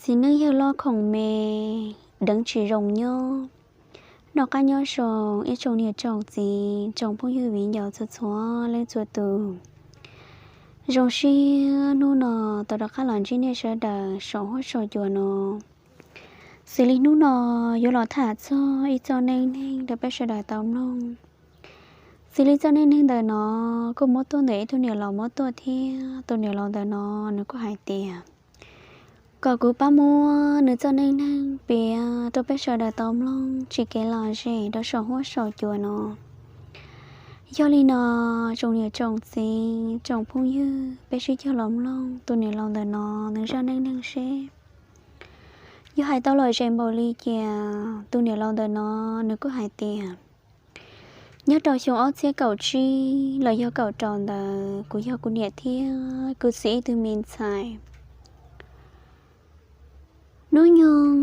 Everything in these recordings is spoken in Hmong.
Txiv neej yawg loj khoom me, deev tsis zoo nyob. Noj qab nyob zoo ib tsoom niam tsoom txiv, tsoom phooj ywg viv ncaus txhua txhua leej txhua tus. Zoo siab hnub no tau rov qab los ntsib nej sawv daws saum huab saum cua no. Xws li hnub no yuav los tham txog ib txoj neej neeg rau peb sawv daws tau mloog. Xws li txoj neej neeg ntawm no kuj muab tuaj ntawm ib tug niam laus muab tuaj thiab. Tus niam laus ntawm no nws kuj hais tias kom kuv pab muab nws txoj neej neeg piav rau peb sawv daws tau mloog tsim kev lom zem rau saum huab saum cua no. Yog li no, tsoom niam tsoom txiv tsoom phooj ywg, peb sib cog los mloog tus niam laus ntawm no nws zaj neej neeg seb yog hais tau lom zem npaum li cas. Tus niam laus ntawm no nws kuj hais tias nyob rau xyoo ob txhiab kaum tsib los yog kaum rau ntawd, kuv yog kuv niam thiab kuv txiv ib tug me ntxhais hnub nyoog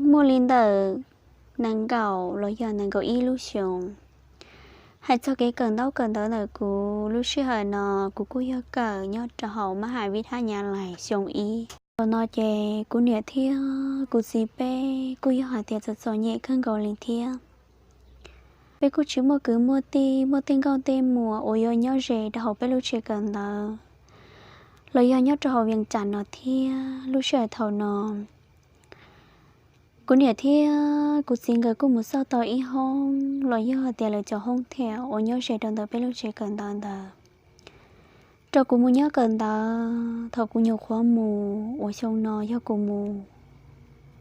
muaj li ntawm nees nkaum los yog nees nkaum ib lub xyoos. Hais txog kev kawm ntaub kawm ntawv ntawm kuv lub sij hawm no kuv kuj yog kawm nyob rau hauv mab ham vib thab nyav lais xyoo ib. Thaum no ces kuv niam thiab kuv txiv peb kuj yog hais tias txom txom nyem kawg nkaus li thiab. Peb kuj tsis muaj kwv muaj tij, muaj tej nkauj tej muam uas yuav nyob ze rau hauv peb lub tsev kawm ntawv los yog nyob rau hauv Vias Cas no thiab. Lub sij hawm thaum no kuv niam thiab kuv txiv nkawd kuj mus xauj tau ib hoob los yog hais tias lawv cov hoob theam uas nyob ze rau ntawm peb lub tsev kawm ntawv ntawd rau kuv mus nyob kawm ntawv. Thaum kuv nyuam qhuav mus uas xyoo no yog kuv mus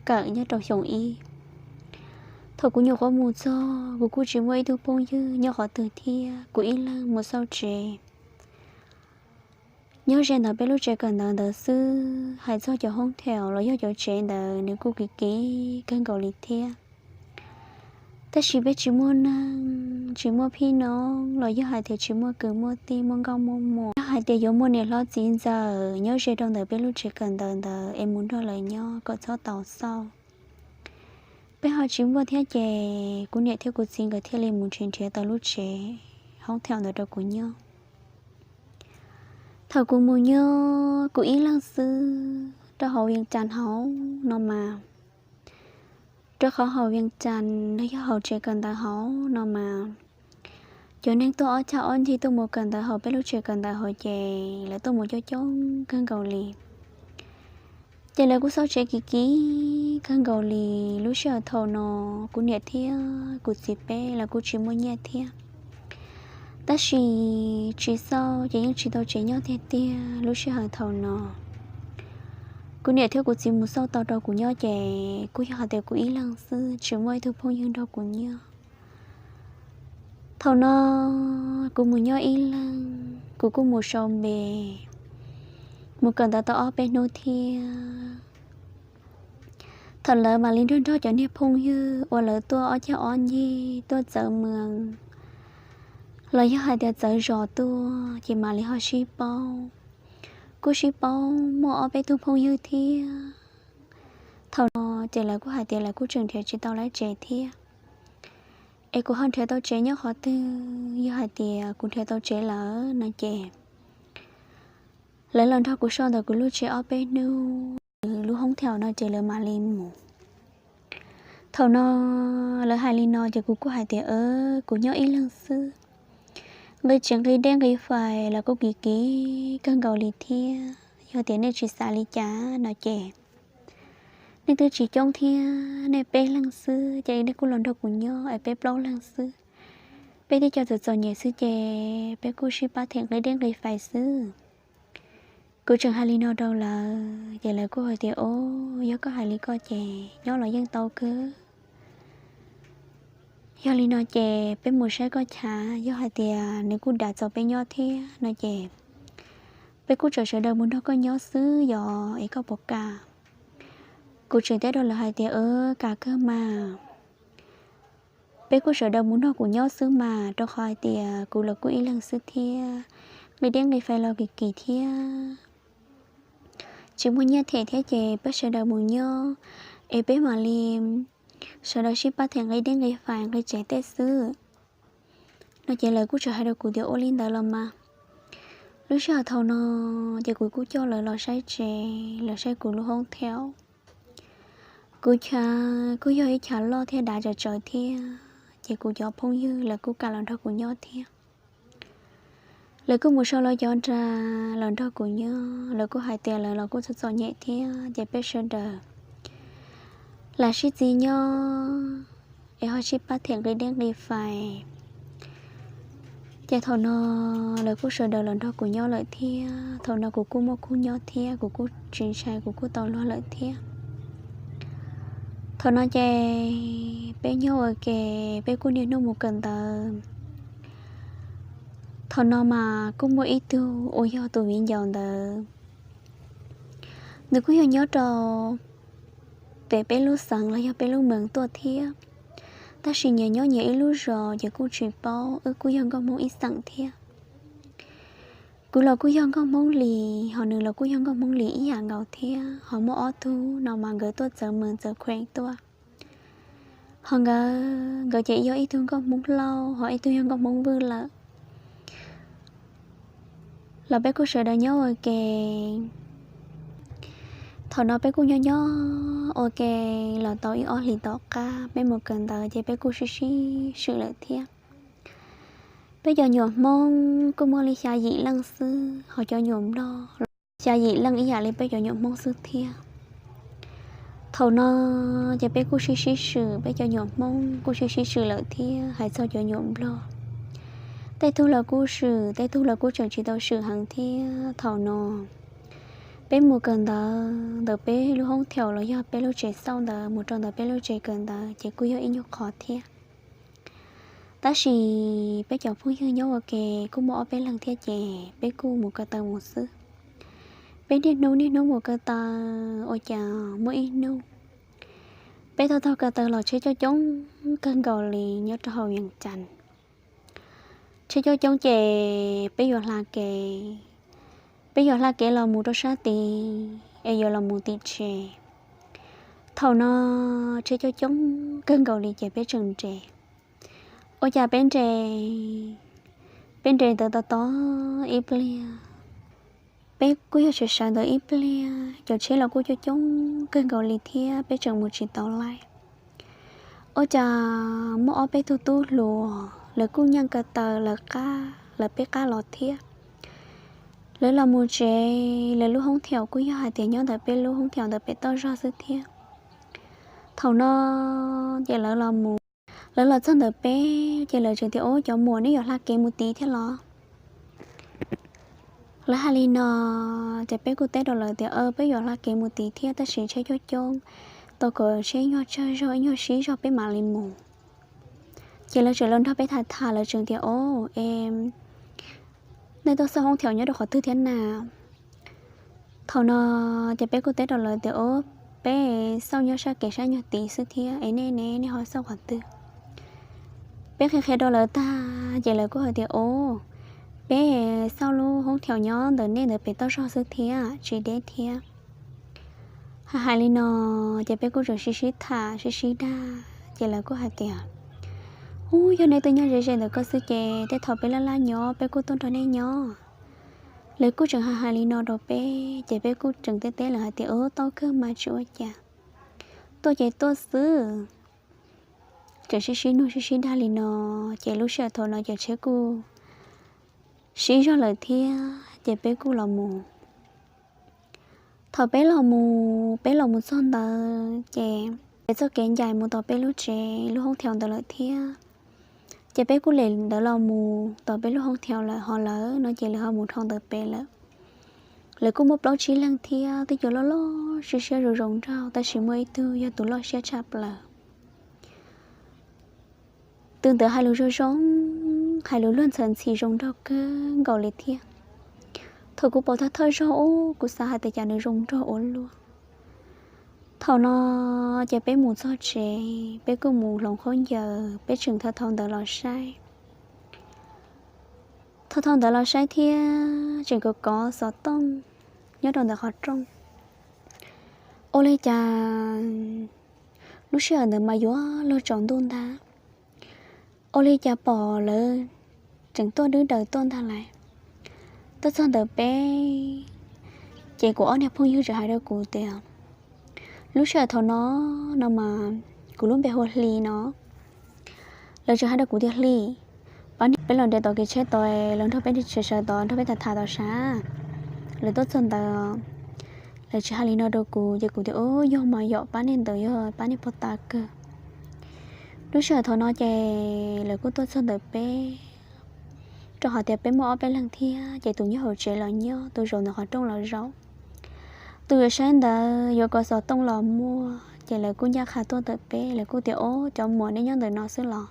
kawm nyob rau xyoo ib. Thaum kuv nyuam qhuav mus txog kuv kuj tsis muaj ib tug phooj ywg nyob qhov twg thiab, kuv ib leeg mus xauj tsev nyob ze ntawm peb lub tsev kawm ntawv ntawd xwb. Hais txog cov hoob theam los yog cov tsev ntawd nws kuj kim kim kawg nkaus li thiab. Tab sis peb tsis muaj neeg, tsis muaj phij noog los yog hais tias tsis muaj kwv muaj tij muaj nkauj muaj muam. Yog hais tias yuav muaj niam hlob txiv ntxawm nyob ze rau ntawm peb lub tsev kawm ntawv ntawd es mus nrog lawv nyob kom txhob tau xauj. Peb ho tsis muaj thiab ces kuv niam thiab kuv txiv nkawd thiaj li mus nrhiav nrhiav tau lub tsev hoob theam ntawd rau kuv nyob. Thaum kuv mus nyob kuv ib leeg xwb rau hauv Vias Cas hauv no mas, rau qhov hauv Vias Cas los yog hauv tsev kawm ntawv hauv no mas, cov neeg tuaj ob cag ob ncig tuaj mus kawm ntawv hauv peb lub tsev kawm ntawv hauv ces lawv tuaj mus coob coob kawg nkaus li. Ces lawv kuj xauj tsev kim kim kawg nkaus li. Lub sij hawm thaum no kuv niam thiab kuv txiv peb lawv kuj tsis muaj nyiaj thiab, tab sis tsis xauj ces yeej tsis tau tsev nyob tiag tiag. Lub sij hawm thaum no kuv niam thiab kuv txiv mus xauj tau rau kuv nyob ces kuj yog hais tias kuv ib leeg xwb tsis muaj ib tug phooj ywg nrog kuv nyob. Thaum no kuv mus nyob ib leeg, kuv kuj mus sau npe, mus kawm ntawv tau ob peb hnub thiab. Thaum lawv mam li nrog nrog cov niag phooj ywg uas lawv tuaj ob cag ob ncig tuaj txawv mws los yog hais tias txawv zos tuaj ces mam li ho sib paub. Kuj sib paub muaj ob peb tug phooj ywg thiab. Thaum no ces lawv kuj hais tias lawv kuj tseem nrhiav tsis tau lawv tsev thiab, es kuv ho nrhiav tau tsev nyob qhov twg? Yog hais tias kuv nrhiav tau tsev lawm no ces lawv los nrog kuv so ntawm kuv lub tsev ob peb hnub, lub hoob theam no ces lawv mam li mus. Thaum no lawv hais li no ces kuv kuj hais tias, kuv nyob ib leeg xwb, nqi tsev nqi dej nqi fais los kuj kim kim kawg nkaus li thiab. Yog tias nej tsis xav li cas no ces nej twb tsis coob thiab, nej peb leeg xwb ces nej kuj los nrog kuv nyob es peb plaub leeg xwb. Peb twb cov txom txom nyem xwb ces peb kuj sib pab them nqi dej nqi fais xwb. Kuv tseem hais li no rau lawv ces lawv kuj hais tias, o, yog koj hais li koj ces nyob los yeej tau kawg. Yog li no ces peb mus saib koj chav, yog hais tias nws kuj dav txaus peb nyob thiab no ces peb kuj tseem sawv daws mus nrog koj nyob xwb yom, es koj puas kam? Kuv tseem teb rau lawv hais tias, kam kawg mas, peb kuj sawv daws mus nrog kuv nyob xwb mas, rau qhov hais tias kuv los kuj ib leeg xwb thiab, nqi dej nqi fais los kim kim thiab, tsis muaj nyiaj them thiab ces peb sawv daws mus nyob es peb mam li sawv daws sib pab them nqi dej nqi fais nqi tsev tej xwb no ces lawv kuj tseem hais rau kuv tias ua li ntawd los mas. Lub sij hawm thaum no ces kuv kuj coj lawv los saib tsev, lawv saib kuv lub hoob theam. Kuv chav kuj yog ib chav loj thiab dav tsawv tsawv thiab, ces kuv cov phooj ywg lawv kuj kam los nrog kuv nyob thiab. Lawv kuj mus sau lawv cov nra los nrog kuv nyob, lawv kuj hais tias lawv los kuj txom txom nyem thiab, ces peb sawv daws lam sib txig nyob es ho sib pab them nqi dej nqi fais. Ces thaum no lawv kuj sawv daws los nrog kuv nyob lawm thiab, thaum no kuv kuj muaj khub nyob thiab, kuv kuj tsis ntshai, kuv kuj tau luag lawm thiab. Thaum no ces peb nyob ua ke, peb kuj niaj hnub mus kawm ntawv. Thaum no mas kuj muaj ib tug uas yog tus viv ncaus ntawd, nws kuj yog nyob rau pem peb lub xeev los yog peb lub mees tuaj thiab, tab sis nyias nyob nyias ib lub zos ces kuj tsis paub, wb kuj yog nkauj Hmoob ib xeem thiab. Kuv los kuj yog nkauj Hmoob Lis, ho nws los kuj yog nkauj Hmoob Lis ib yam nkaus thiab. Ho muaj ob tug no mas nkawd tuaj txawv mees txawv kheem tuaj. Ho nkawd, nkawd ces yog ib tug nkauj Hmoob Lauj, ho ib tug yog nkauj Hmoob Vwj lawm. Los peb kuj sawv daws nyob ua ke. Thaum no peb kuj nyob nyob ua ke los tau ib ob hlis tom qab peb mus kawm ntawv ces peb kuj sib sib swm lawm thiab. Peb cov nyuam Hmoob kuj muaj li xya yim leej xwb, ho cov nyuam Nplog los xya yim leej ib yam li peb cov nyuam Hmoob xwb thiab. Thaum no ces peb kuj sib sib swm, peb cov nyuam Hmoob kuj sib sib swm lawm thiab. Hais txog cov nyuam Nplog, tej tug los kuj swm, tej tug los kuj tseem tsis tau swm heev thiab. Thaum no peb mus kawm ntawv ntawm peb lub hoob thaum los yog peb lub tsev xauj ntawd mus rau ntawm peb lub tsev kawm ntawv ces kuj yog ib nyuag qhov thiab. Tab sis peb cov phooj ywg nyob ua ke kuj muaj ob peb leeg thiab ces peb kuj mus ko taw mus xwb. Peb niaj hnub niaj hnub mus ko taw, ua cas muaj ib hnub peb taug taug ko taw los tsheb coob coob kawg nkaus li nyob rau hauv Vias Cas. Tsheb coob coob ces peb yuav hla kev, peb yuav hla kev los mus rau sab tid es yuav los mus tim tsev. Thaum no tsheb coob coob kawg nkaus li ces peb tseem nres. Ua cas peb nres, peb nres ntawd tos tos ib pliag, peb kuj yog sawv sawv ntawd ib pliag, cov tsheb los kuj coob coob kawg nkaus li thiab, peb tseem mus tsis tau laij. Ua cas muaj ob peb tug tub hluas lawv kuj nyeej ko taw lawv qab, lawv peb qab los thiab. Lawv los mus tsev, lawv lub hoob thaum kuj yog hais tias nyob ntawm peb lub hoob thaum ntawm pem toj zog xwb thiab. Thaum no ces lawv los mus, lawv los txog ntawm peb ces lawv tseem tias, Ub, cov muam, neb yuav hla kev mus tid thiab los? Lawv hais li no ces peb kuj teb rau lawv tias, Peb yuav hla kev mus tid thiab, tab sis tsheb coob coob, tau kom tsheb ib nyuag tsawg zog ib nyuag sib zog peb mam li mus. Ces lawv tseem los nrog peb tham tham, lawv tseem tias, Ub, es nej tuaj xauj hoob thaum nyob rau qhov twg thiab na? Thaum no ces peb kuj teb rau lawv tias, Ub, peb xauj nyob sab kev sab nyuag tid xwb thiab, es nej ne, nej ho xauj qhov twg? Peb qhia qhia rau lawv tag ces lawv kuj hais tias, Ub, peb xauj lub hoob thaum nyob ntawm nej ntawd pem toj zog xwb thiab, tsis deb thiab. Hais hais li no ces peb kuj tseem sib sib tham sib sib dag ces lawv kuj hais tias, Ub, yog nej twb nyob ze ze ntawm ko xwb ces tej thaum peb laj laj nyob peb kuj tuaj nrog nej nyob. Lawv kuj tseem hais hais li no rau peb ces peb kuj tseem teb teb lawv hais tias, Ub, tau kawg mas, tsis ua cas, tuaj ces tuaj xwb. Tseem sib sib nug sib sib dag li no ces lub sij hawm thaum no ces tsheb kuj sib zog lawm thiab ces peb kuj los mus. Thaum peb los mus, peb los mus txog ntawd ces, ces txoj kev ncaim mus tom peb lub tsev lub hoob thaum ntawd lawm thiab. Ces peb kuj lem ntawd los mus tom peb lub hoob thaum lawm, ho lawv no ces lawv ho mus dhau ntawd pem lawm. Lawv kuj muaj plaub tsib leeg thiab, twb cov loj loj siab siab zoo zoo nraug, tab sis muaj ib tug yog tus loj siab tshaj plaws. Tus ntawd hais lus zoo zoo, hais lus luag ntxhi zoo nraug kawg nkaus li thiab. Thaum kuv pom thawj thawj zaug ub, kuv xav hais tias cas nws zoo nraug ua luaj. Thaum no ces peb mus txog tsev, peb kuj mus hloov khaub ncaws, peb tseem thau thau ntawv los saib. Thau thau ntawv los saib thiab tseem kov kov xov tooj nyob rau ntawm qhov rooj. Ua li cas lub sij hawm ntawd mas yuav luag tsaus ntuj ntag. Ua li cas pom lawv tseem tuaj dwb daws tuaj ntag lais. Tuaj txog ntawm peb, ces kuv ob niag phooj ywg tseem hais rau kuv tias, Lub sij hawm thaum no, no mas kuv lub npe hu Hli no. Lawv tseem hais rau kuv tias Hli, pab niag peb los nres tom kev tsheb tod, los nrog peb sawv sawv tod, nrog peb tham tham tod sav. Lawv tuaj txog ntawd, lawv tseem hais li no rau kuv ces kuv tias, Ub, yog mas yom, pab niag ntawd yog pab niag pog tas kawg. Lub sij hawm thaum no ces lawv kuj tuaj txog ntawm peb, rau qhov tias peb muaj ob peb leeg thiab, ces tus nyob hauv tsev los nyob, tus zaum ntawm qhov rooj los zaum, tus yuav saib ntawd yuav kov xov tooj los muaj. Ces lawv kuj ncaj qha tuaj ntawm peb, lawv kuj tias, Ob, cov muam, nej nyob ntawm no xwb los?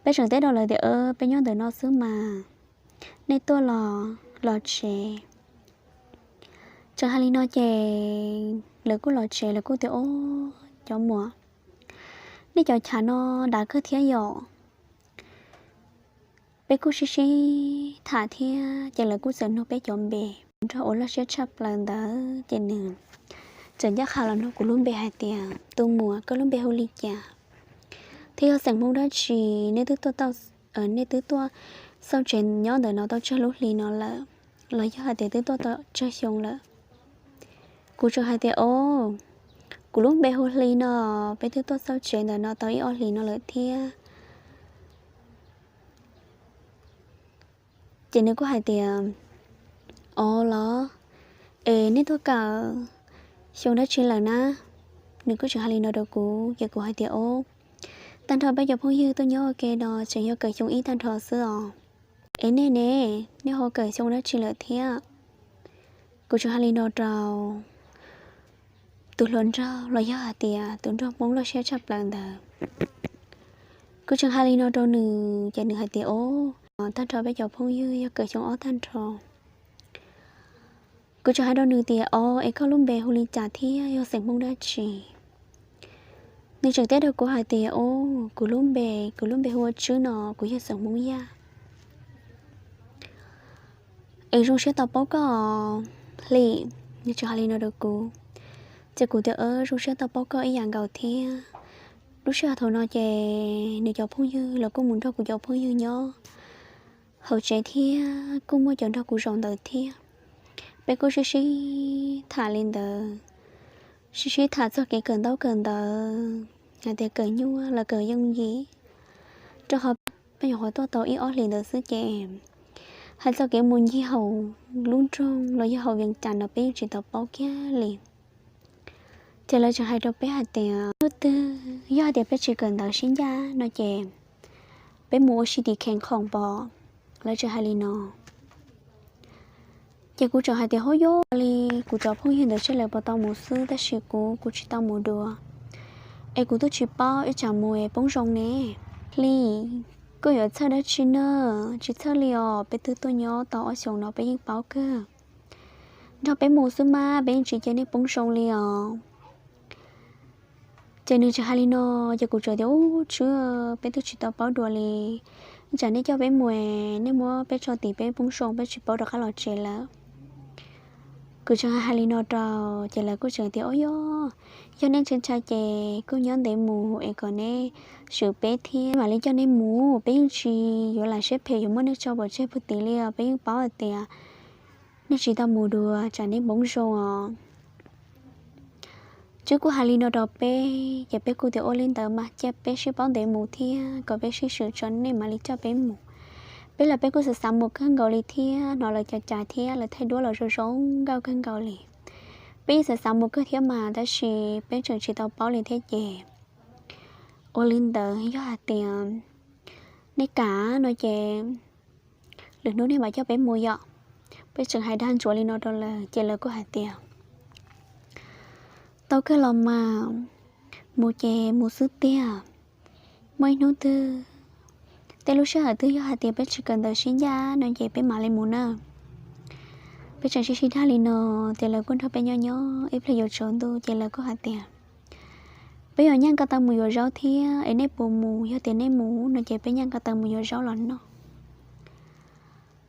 Peb tseem teb rau lawv tias, Peb nyob ntawm no xwb mas, nej tuaj los los tsev. Tseem hais li no ces lawv kuj los tsev, lawv kuj tias, Ob, cov muam, nej cov chav no dav kawg thiab yom. Peb kuj sib sib tham thiab, ces lawv kuj txawm nug peb cov npe, nrog ua loj siab tshaj plaws ntawd ces nws txawm ncaj qha los nug kuv lub npe hais tias, Tus muam, koj lub npe hu li cas? Thiab yog xeem Hmoob dab tsi? Nej twb tuaj, nej twb tuaj xauj tsev nyob ntawm no tau tsawg lub hli no lawm, los yog hais tias twb tuaj tau tsawg xyoo lawm? Kuv tseem hais tias, Ob, kuv lub npe hu Hli no, peb twb tuaj xauj tsev ntawm no tau ib ob hlis no lawm thiab. Ces nws kuj hais tias, Ob los, es nej tuaj kawm xyoo dab tsi lawm na? Nws kuj tseem hais li no rau kuv, ces kuv hais tias, Ob, tag nrho peb cov phooj ywg tuaj nyob ua ke no tseem yog kawm xyoo ib tag nrho xwb os. Es nej ne, nej ho kawm xyoo dab tsi lawm thiab? Kuv tseem hais li no rau tus hluas nraug los yog hais tias tus nraug Hmoob loj siab tshaj plaws ntawd. Kuv tseem hais li no rau nws ces nws hais tias, Ob, tag nrho peb cov phooj ywg yog kawm xyoo ob tag nrho. Kuv tseem hais rau nws tias, Ob, es koj lub npe hu li cas thiab yog xeem Hmoob dab tsi? Nws tseem teb rau kuv hais tias, Ob, kuv lub npe, kuv lub npe hu ua Tswb no, kuv yog xeem Hmoob Yaj. Es zoo siab tau paub koj, Hli. Nws tseem hais li no rau kuv, ces kuv tias, Zoo siab tau paub koj ib yam nkaus thiab. Lub sij hawm thaum no ces nws cov phooj ywg los kuj mus nrog kuv cov phooj ywg nyob hauv tsev thiab, kuj muaj cov nrog kuv zaum ntawd thiab. Peb kuj sib sib tham li ntawd, sib sib tham txog kev kawm ntaub kawm ntawv, hais tias kawm nyuaj los kawm yooj yim, rau qhov peb nyuam qhuav tuaj tau ib ob hlis ntawd xwb ces hais txog kev mus ncig hauv lub nroog los yog hauv Vees Cas no peb yeej tsis tau paub kiag li. Ces lawv tseem hais rau peb hais tias, Hnub twg yog hais tias peb tsis kawm ntawv sib ncaj no ces peb mus ua si tim Khees Khoom pom. Lawv tseem hais li no. Ces kuv tseem hais tias, Hov, yog li kuv cov phooj ywg ntawd seb lawv puas tau mus xwb, tab sis kuv, kuv tsis tau mus dua, es kuv twb tsis paub, ib tsam mus es poob zoo ne. Hli, koj yuav txhawj dab tsi na? Tsis txhawj li os, peb twb tuaj nyob tau ob xyoos no peb yeej paub kawg. Nrog peb mus xwb mas, peb yeej tsis cia nej poob zoo li os. Ces nws tseem hais li no, ces kuv tseem tias, Ub, Tswb, peb twb tsis tau paub dua li. Ib tsam nej coj peb mus, nej muab peb tso tim peb poob zoo, peb tsis paub rov qab los tsev lawm. Kuv tseem hais li no rau, ces lawv kuj tseem tias, Ov, yog, yog nej ntshai ntshai ces kuj nyob ntev mus es kom neb swm peb thiab mam li coj neb mus, peb yeej tsis yuav lam siab phem yuav muab nej tso pov tseg pw tim li os, peb yeej paub hais tias nej tsis tau mus dua tsam nej poob zoo os. Tswb kuj hais li no rau peb, ces peb kuj tias ua li ntawd mas cia peb sib paub ntev mus thiab kom peb sib swm tso nej mam li coj peb mus. Peb los peb kuj xav xav mus kawg nkaus li thiab, hnov lawv cov cas thiab lawv thaij duab los zoo zoo nkauj kawg nkaus li. Peb yeej xav xav mus kawg thiab mas tab sis peb tseem tsis tau paub li thiab ces ua li ntawd yog hais tias nej kam no ces lwm hnub nej mam coj peb mus yom. Peb tseem hais dag ntsuav li no rau lawv ces lawv kuj hais tias tau kawg los mas, mus ces mus xwb tiag. Muaj ib hnub twg, tej lub sij hawm twg yog hais tias peb tsis kawm ntawv sib ncaj no ces peb mam li mus na. Peb tseem sib sib dag li no, ces lawv kuj nrog peb nyob nyob ib pliag yuav tsaus ntuj ces lawv kuj hais tias peb yuav nyaj ko taw mus yuav zaub thiab es nej puas mus, yog tias nej mus no ces peb nyaj ko taw mus yuav zaub los noj.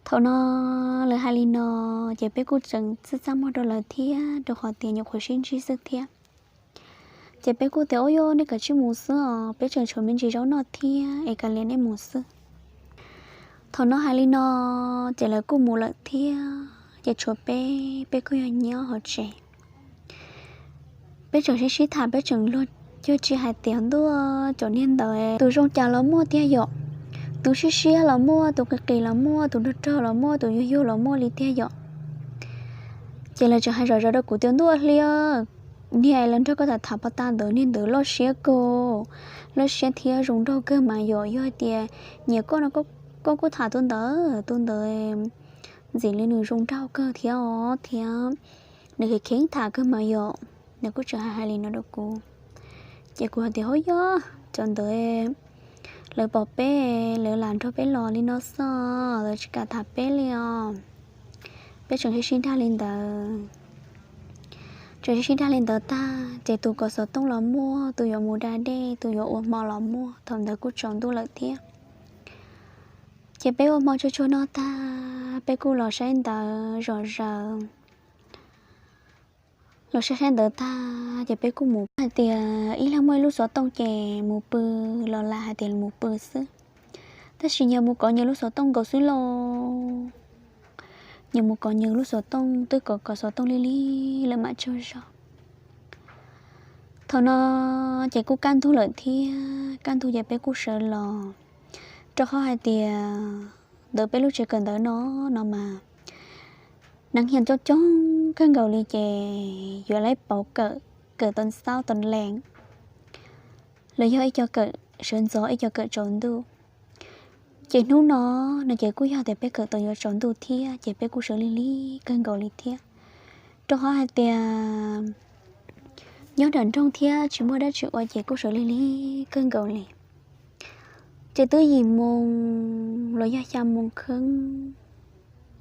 Thaum no lawv hais li no ces peb kuj tseem txaj txaj muag rau lawv thiab rau qhov tias nyuam qhuav sib ntsib xwb thiab. Ces peb kuj tias ua yog nej kav tsij mus xwb os, peb tseem tshuav me ntsis zaub noj thiab es kav liam nej mus xwb. Thaum no hais li no ces lawv kuj mus lawm thiab ces tshuav peb, peb kuj yog nyob hauv tsev. Peb tseem sib sib tham, peb tseem luag cuag tsis hais tias ntuj, cov niag ntawd tus zoo cas los muaj tiag yom, tus siab siab los muaj, tus qis qis los muaj, tus nrog rog los muaj, tus yuag yuag los muaj li tiag yom. Ces lawv tseem hais zom zaws rau kuv tias ntuj hli, niag lawv nrog koj tham tham pov tas ntawd niag ntawd loj siab kawg, loj siab thiab zoo nraug kawg mas yom, yog hais tias nyiam koj no koj kuj tham tus ntawd, tus ntawd ntxim li nws zoo nraug kawg thiab os, thiab nws kheev kheev tham kawg mas yom. Nws kuj tseem hais hais li no rau kuv. Ces kuv hais tias hauj yog cov ntawd lawv pom peb, lawv lam nrog peb los li no xwb, lawv tsis kam tham peb li os. Peb tseem sib sib dag li ntawd, tseem sib sib dag li ntawd tag ces tus kov xov tooj los muaj, tus yuav mus da dej, tus yuav ua hmo los muaj, thaum ntawd kuj tsaus ntuj lawm thiab. Ces peb ua hmo tsuag tsuag noj tag peb kuj los saib ntawv zom zaws. Los saib saib ntawv tag ces peb kuj mus hais tias ib leeg muaj ib lub xov tooj ces mus pw, los lam hais tias mus pw xwb. Tab sis nyias mus kov nyias lub xov tooj nkaus xwb lauj. Nyias mus kov nyias lub xov tooj, twb kov kov xov tooj lig lig lawm mam tsaug zog. Thaum no ces kuj kaj ntug lawm thiab, kaj ntug ces peb kuj sawv los, rau qhov hais tias ntawm peb lub tsev kawm ntawv no, no mas neeg nyob coob coob kawg nkaus li ces yuav lawv pauv kawm, kawm tau xaub tau lees, los yog ib co kawm sawv ntxov ib co kawm tsaus ntuj. Ces hnub no, no ces kuj yog tias peb kawm tau yuav tsaus ntuj thiab ces peb kuj sawv lig lig kawg nkaus li thiab, rau qhov hais tias nyob nram nroog thiab tsis muaj dab tsi ua ces kuj sawv lig lig kawg nkaus li. Ces twb yim moos los yog xya moos kheev,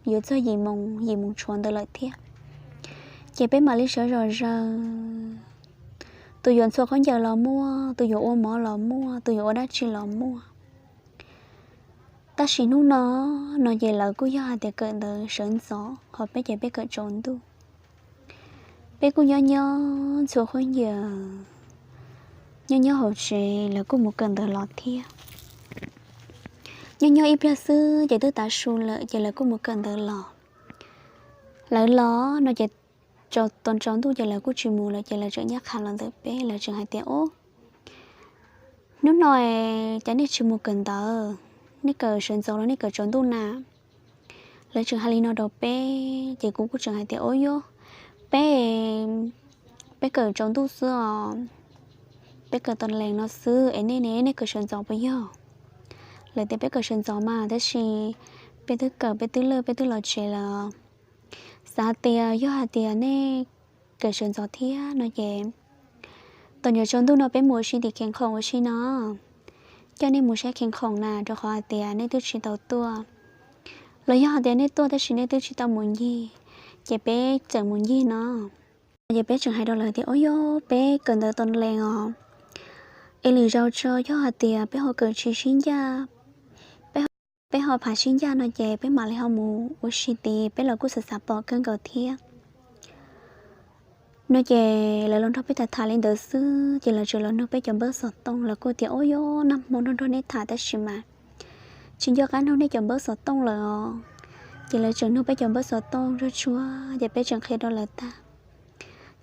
yuav txog yim moos, yim moos tshuav ntawd lawm thiab. Ces peb mam li sawv zom zaws, tus yuav ntxhua khaub ncaws los muaj, tus yuav ua mov los muaj, tus yuav ua dab tsi los muaj. Tab sis hnub no, no ces lawv kuj yog hais tias kawm ntawv sawv ntxov, ho peb ces peb kawm tsaus ntuj. Peb kuj nyob nyob ntxhua khaub ncaws, nyob nyob hauv tsev, lawv kuj mus kawm ntawv los thiab. Nyob nyob ib pliag xwb ces twb tav su lawm ces lawv kuj mus kawm ntawv los. Lawv los no ces tsaus ntuj ces lawv kuj tsis mus lawm ces lawv tseem nyob qha los ntawm peb, lawv tseem hais tias ub, hnub no cas nej tsis mus kawm ntawv, nej kawm sawv ntxov los nej kawm tsaus ntuj na? Lawv tseem hais li no rau peb ces kuv kuj tseem hais tias ub yog, peb, peb kawm tsaus ntuj xwb os, peb kawm tau lees no xwb es nej ne, nej kawm sawv ntxov puas yog? Lawv tias peb kawm sawv ntxov mas tab sis peb twb kawm peb twb lawj peb twb los tsev lawm. Xav tias yog hais tias nej kawm sawv ntxov thiab no ces tom ntej tsaus ntuj no peb mus ua si tim Kheev Khoom ua si no, coj nej mus saib Kheev Khoom na, rau qhov hais tias nej twb tsis tau tuaj, los yog hais tias nej tuaj tab sis nej twb tsis tau mus ncig, ces peb txawm mus ncig no. Ces peb tseem hais rau lawv tias ub yog peb kawm ntawv tau lees os, es lwm zaus tso yog hais tias peb ho kawm tsis sib ncaj, peb ho phav sib ncaj no ces peb mam li ho mus ua si tid, peb los kuj xav xav pom kawg nkaus thiab. No ces lawv los nrog peb tham tham li ntawd xwb ces lawv tseem los nug peb cov npawb xov tooj, lawv kuj tias ub yog nag hmo nrog nrog nej tham tab sis mas tsis nco qab nug nej cov npawb xov tooj lawm os. Ces lawv tseem nug peb cov npawb xov tooj tsuag tsuag ces peb tseem qhia rau lawv tag.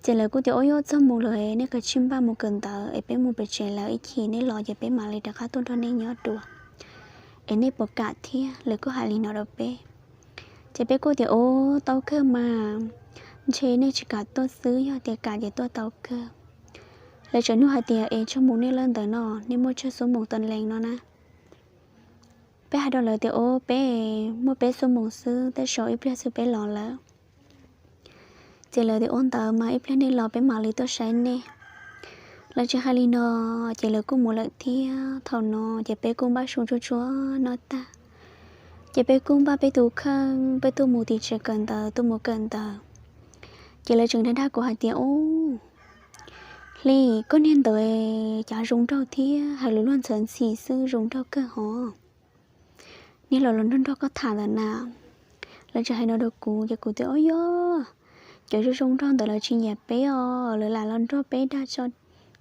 Ces lawv kuj tias ub yog txog mus lawm nej kav tsij npaj mus kawm ntawv es peb mus pem tsev lawv ib chim nej los ces peb mam li rov qab tuaj nrog nej nyob dua, es nej puas kam thiab? Lawv kuj hais li no rau peb. Ces peb kuj tias ub tau kawg mas, ntshe nej tsis kam tuaj xwb, yog tias kam ces tuaj tau kawg. Lawv tseem nug hais tias es txog mus nej lawm ntawm no nej muaj tsawg xuab moos tau lees no na? Peb hais rau lawv tias ub peb muaj peb xuab moos xwb, tej zaum ib pliag xwb peb los lawm. Ces lawv tias ua ntawd mas ib pliag nej los peb mam li tuaj saib nej. Lawv tseem hais li no ces lawv kuj mus lawm thiab. Thaum no ces peb kuj npaj su tsuag tsuag noj tag, ces peb kuj npaj peb tus kheej peb tuaj mus tim tsev kawm ntawv, tuaj mus kawm ntawv. Ces lawv tseem dag dag kuv hais tias ub Hli, koj niag ntawd cas zoo nraug thiab hais lus luag ntxhi ntxhi xwb zoo nraug kawg hov, niag los los nrog nrog koj tham ntawm na. Lawv tseem hais no rau kuv ces kuv tias ub yog, cov zoo zoo nraug ntawd lawv tsis nyiam peb os, lawv lam los nrog peb dag,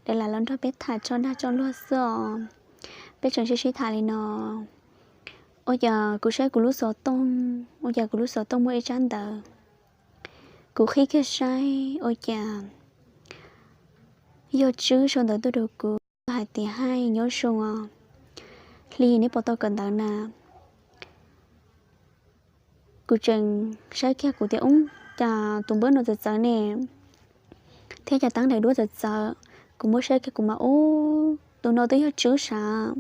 lawv lam los nrog peb tham tso dag tso luag xwb os. Peb tseem sib sib tham li no, ua cas kuv saib kuv lub xov tooj, ua cas kuv lub xov tooj muaj ib tsab ntawv. Kuv qhib kiag saib ua cas Yawg Tswb sau ntawv tuaj rau kuv hais tias, Hais nyob zoo os Hli, neb puas tau kawm ntawv na? Kuv tseem saib kiag kuv tias, Ub, cas tus npawb no txawv txawv ne, thiab cas teeb daim duab txawv txawv. Kuv muab saib kiag kuv mas, Ub, tus no twb yog Tswb sav.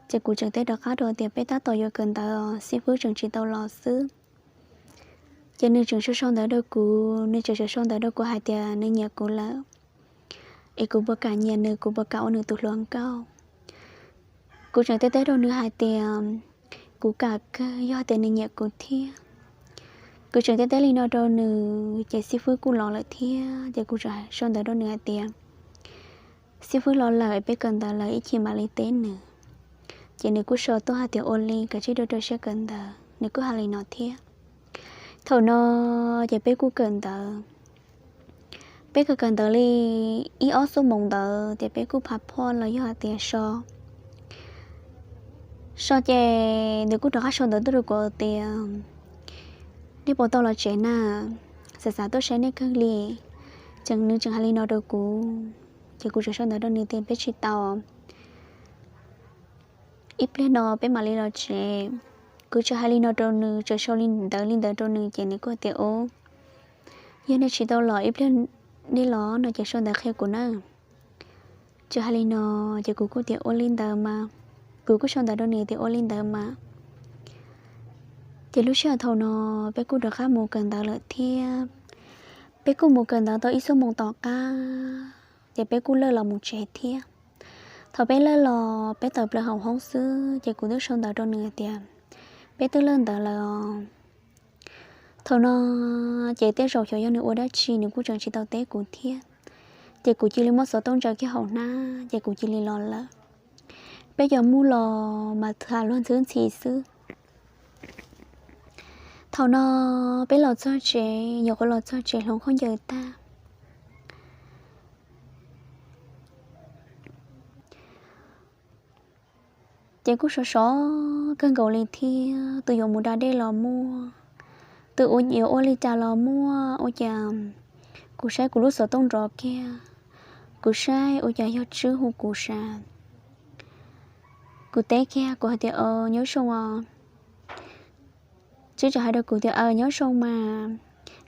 Ces kuv tseem teb rov qab rau tias, Peb tab tom yuav kawm ntawv, xib fwb tseem tsis tau los xwb. Ces nws tseem sau sau ntawv rau kuv, nws tseem sau sau ntawv rau kuv hais tias nws nyiam kuv lawm, es kuv puas kam nyiam nws, kuv puas kam ua nws tus hluas nkauj. Kuv tseem teb teb rau nws hais tias kuv kam kawg, yog tias nws nyiam kuv thiab. Kuv tseem teb teb li no rau nws ces xib fwb kuj los lawm thiab. Ces kuv tseem sau ntawv rau nws hais tias, Xib fwb los lawm, peb kawm ntawv lawm, ib chim mam li teb nws. Ces nws kuj sau tuaj hais tias, Ua li, kav tsij rau rau siab kawm ntawv. Nws kuj hais li no thiab. Thaum no ces peb kuj kawm ntawv. Peb kawm kawm ntawv li ib ob xuab moos ntawd ces peb kuj phav phoj los yog hais tias so. So ces nws kuj rov qab sau ntawv tuaj rau kuv tias, Nej puas tau los tsev na? Xav xav tuaj saib nej kawg li. Ces nws tseem hais li no rau kuv, ces kuv tseem sau ntawv rau nws tias, Peb tsis tau, ib pliag no peb mam li los tsev. Kuv tseem hais li no rau nws, tseem sau li ntawv li ntawd rau nws ces nws kuj tias, Ub, yog nej tsis tau los, ib pliag nej los no ces sau ntawv qhia kuv na. Tseem hais li no ces kuv kuj tias, Ua li ntawd mas. Kuv kuj sau ntawv rau nws tias, Ua li ntawd mas. Ces lub sij hawm thaum no peb kuj rov qab mus kawm ntawv lawm thiab. Peb kuj mus kawm ntawv tau ib xuab moos tom qab ces peb kuj lawj los mus tsev thiab. Thaum peb lawj los peb tawm plaws hauv hoob xwb ces kuv twb sau ntawv rau nws tias, Peb twb lawj ntawv lawm os. Thaum no ces tej zaum xyov yog nws ua dab tsi nws kuj tseem tsis tau teb kuv thiab. Ces kuv cia li muab xov tooj ntsaws kiag hauv hnab ces kuv cia li los lawm. Peb cov muj los mas tham luag ntxhwb ntxhi xwb. Thaum no peb los txog tsev, nyuam qhuav los txog tsev hloov khaub ncaws tag, ces kuj sov sov kawg nkaus li thiab. Tus yuav mus da dej los muaj, tus yuav ua li cas los muaj. Ua cas kuv saib kuv lub xov tooj nrov kiag, kuv saib ua cas yog Tswb hu kuv sav. Kuv teb kiag kuv hais tias, Nyob zoo os. Tswb tseem hais rau kuv tias, Aws, nyob zoo mas,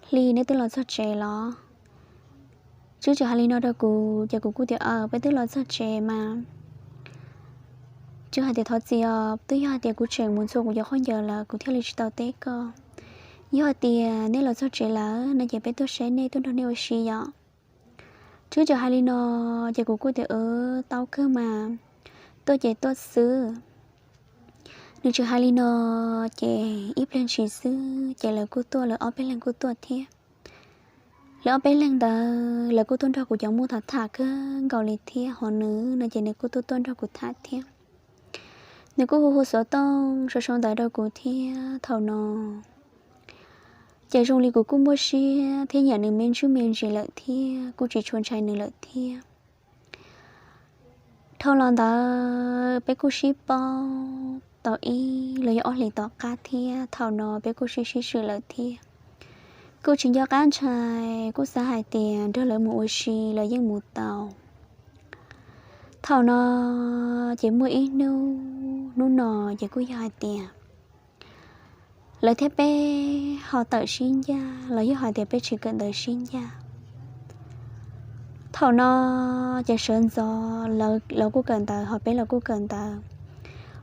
Hli, neb twb los txog tsev los? Tswb tseem hais li no rau kuv ces kuv kuj tias, Aws, peb twb los txog tsev mas. Tswb hais tias, Thov txim os, twb yog hais tias kuv tseem mus ntxhua kuv cov khaub ncaws lawm kuv thiaj li tsis tau teb koj. Yog hais tias neb los txog tsev lawm no ces peb tuaj saib nej, tuaj nrog nej ua si yom. Tswb tseem hais li no ces kuv kuj tias, Aws, tau kawg mas, tuaj ces tuaj xwb. Nws tseem hais li no ces ib pliag ntshis xwb ces lawv kuj tuaj, lawv ob peb leeg kuj tuaj thiab. Lawv ob peb leeg ntawd lawv kuj tuaj nrog kuv cov muj tham tham kawg nkaus li thiab, ho nws no ces nws kuj tuaj tuaj nrog kuv tham thiab. Nws kuj hu hu xov tooj sau sau ntawv rau kuv thiab. Thaum no ces zoo li kuv kuj muaj siab thiab nyiam nws me ntsis me ntsis lawm thiab, kuj tsis tshua ntshai nws lawm thiab. Dhau los ntawd peb kuj sib paub tau ib los yog ob hlis tom qab thiab, thaum no peb kuj sib sib swm lawm thiab. Kuj tsis nco qab ntshai, kuj xav hais tias nrog lawv mus ua si los yeej mus tau. Thaum no ces muaj ib hnub, hnub no ces kuj yog hais tias lawv thiab peb ho tawm sib ncaj los yog hais tias peb tsis kawm ntawv sib ncaj. Thaum no ces sawv ntxov lawv kuj kawm ntawv ho peb los kuj kawm ntawv,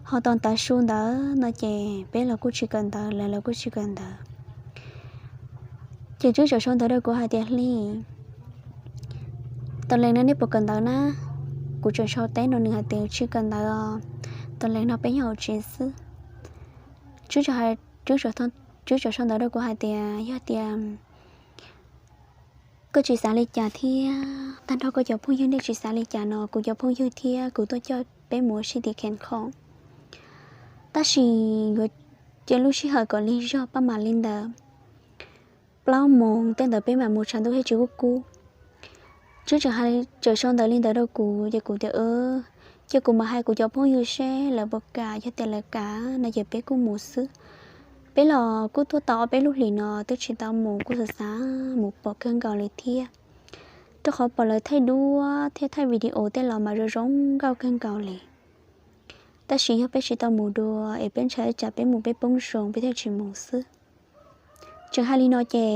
ho tau tav su ntawd no ces peb los kuj tsis kawm ntawv, lawv los kuj tsis kawm ntawv. Ces Tswb tseem sau ntawv rau kuv hais tias, Hli, tus lees no nej puas kawm ntawv na? Kuv tseem sau teb no nws hais tias, Tsis kawm ntawv os, tus lees no peb nyob hauv tsev xwb. Tswb tseem sau ntawv rau kuv hais tias, Yog tias koj tsis xav li cas thiab tag nrho koj cov phooj ywg nej tsis xav li cas no, kuv cov phooj ywg thiab kuv tuaj coj peb mus ua si tim Khees Khoom. Tab sis yuav cia lub sij hawm kom lig zog pab mam li ntawd plaub moos tej ntawd peb mam mus tshav ntuj thiab tsis kub kub. Tswb tseem sau ntawv li ntawd rau kuv ces kuv tias, Cia kuv mam hais kuv cov phooj ywg seb lawv puas kam, yog tias lawv kam no ces peb kuj mus xwb. Peb los kuj tuaj tau ob peb lub hlis no twb tsis tau mus, kuj xav xav mus pom kawg nkaus li thiab. rau qhov pom lawv thaij duab thiab thaij video tej los mas zoo zoo nkauj kawg nkaus li. Tab sis yog peb tsis tau mus dua es peb ntshai tsam peb mus peb poob zoo peb thiaj tsis mus xwb. Tseem hais li no ces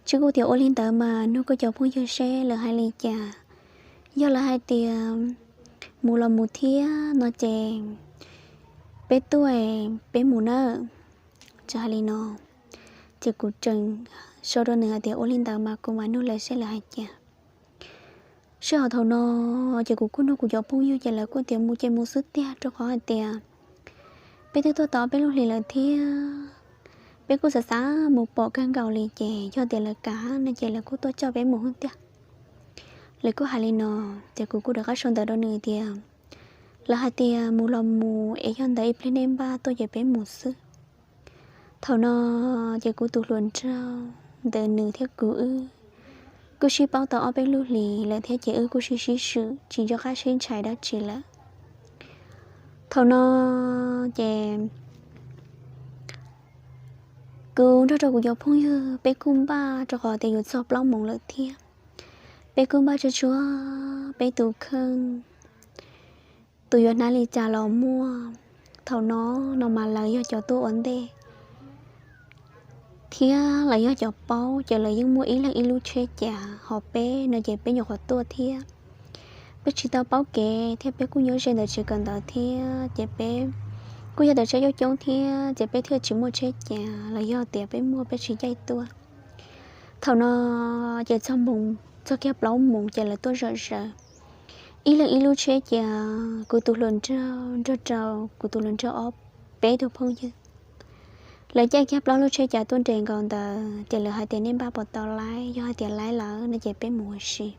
Tswv kuj tias ua li ntawd mas nug kuv cov phooj ywg seb lawv hais li cas. Yog lawv hais tias mus los mus thiab no ces peb tuaj, peb mus nawb. Tseem hais li no ces kuv tseem sau rau nws hais tias ua li ntawd mas kuv mam nug lawv seb lawv hais cas. Sij hawm thaum no ces kuv kuj nug kuv cov phooj ywg ces lawv kuj tias mus ces mus xwb tiag rau qhov hais tias peb twb tuaj tau peb lub hlis lawm thiab peb kuj xav xav mus pom kawg nkaus li ces yog tias lawv kam no ces lawv kuj tuaj coj peb mus hwv tiag. Lawv kuj hais li no ces kuv kuj rov qab sau ntawv rau nws tias lawv hais tias mus los mus es yog ntawd ib pliag nej npaj tuaj ces peb mus xwb. Thaum no ces kuv tus hluas nraug ntawm nws thiab kuv wb kuj sib paub tau ob peb lub hlis lawm thiab ces wb kuj sib sib swm tsis nco qab sib ntshai dab tsi lawm. Thaum no ces kuv nrog rau kuv cov phooj ywg peb kuj npaj rau qhov tias yuav txog plaub moos lawm thiab. Peb kuj npaj tsuag tsuag peb tus kheej, tus yuav hnav li cas los muaj. Thaum no no mas lawv yog cov tuaj ua ntej thiab lawv yog cov paub ces lawv yeej muaj ib leeg ib lub tsheb cas, ho peb no ces peb nyuam qhuav tuaj thiab peb tsis tau paub kev thiab peb kuj nyob ze ntawm tsev kawm ntawv thiab ces peb kuj yog ntawm tsheb coob coob thiab ces peb thiaj tsis muaj tsheb cas los yog tias peb muaj peb tsis caij tuaj. Thaum no ces txog moos, txog kiag plaub moos ces lawv tuaj zom zaws ib leeg ib lub tsheb cas, kuv tus hluas nraug nrog rau kuv tus hluas nraug ob peb tug phooj ywg. Lawv caij kiag plaub lub tsheb cas tuaj nres nkaus ntawd ces lawv hais tias nej npaj puas tau laib, yog hais tias laib lawm no ces peb mus ua si.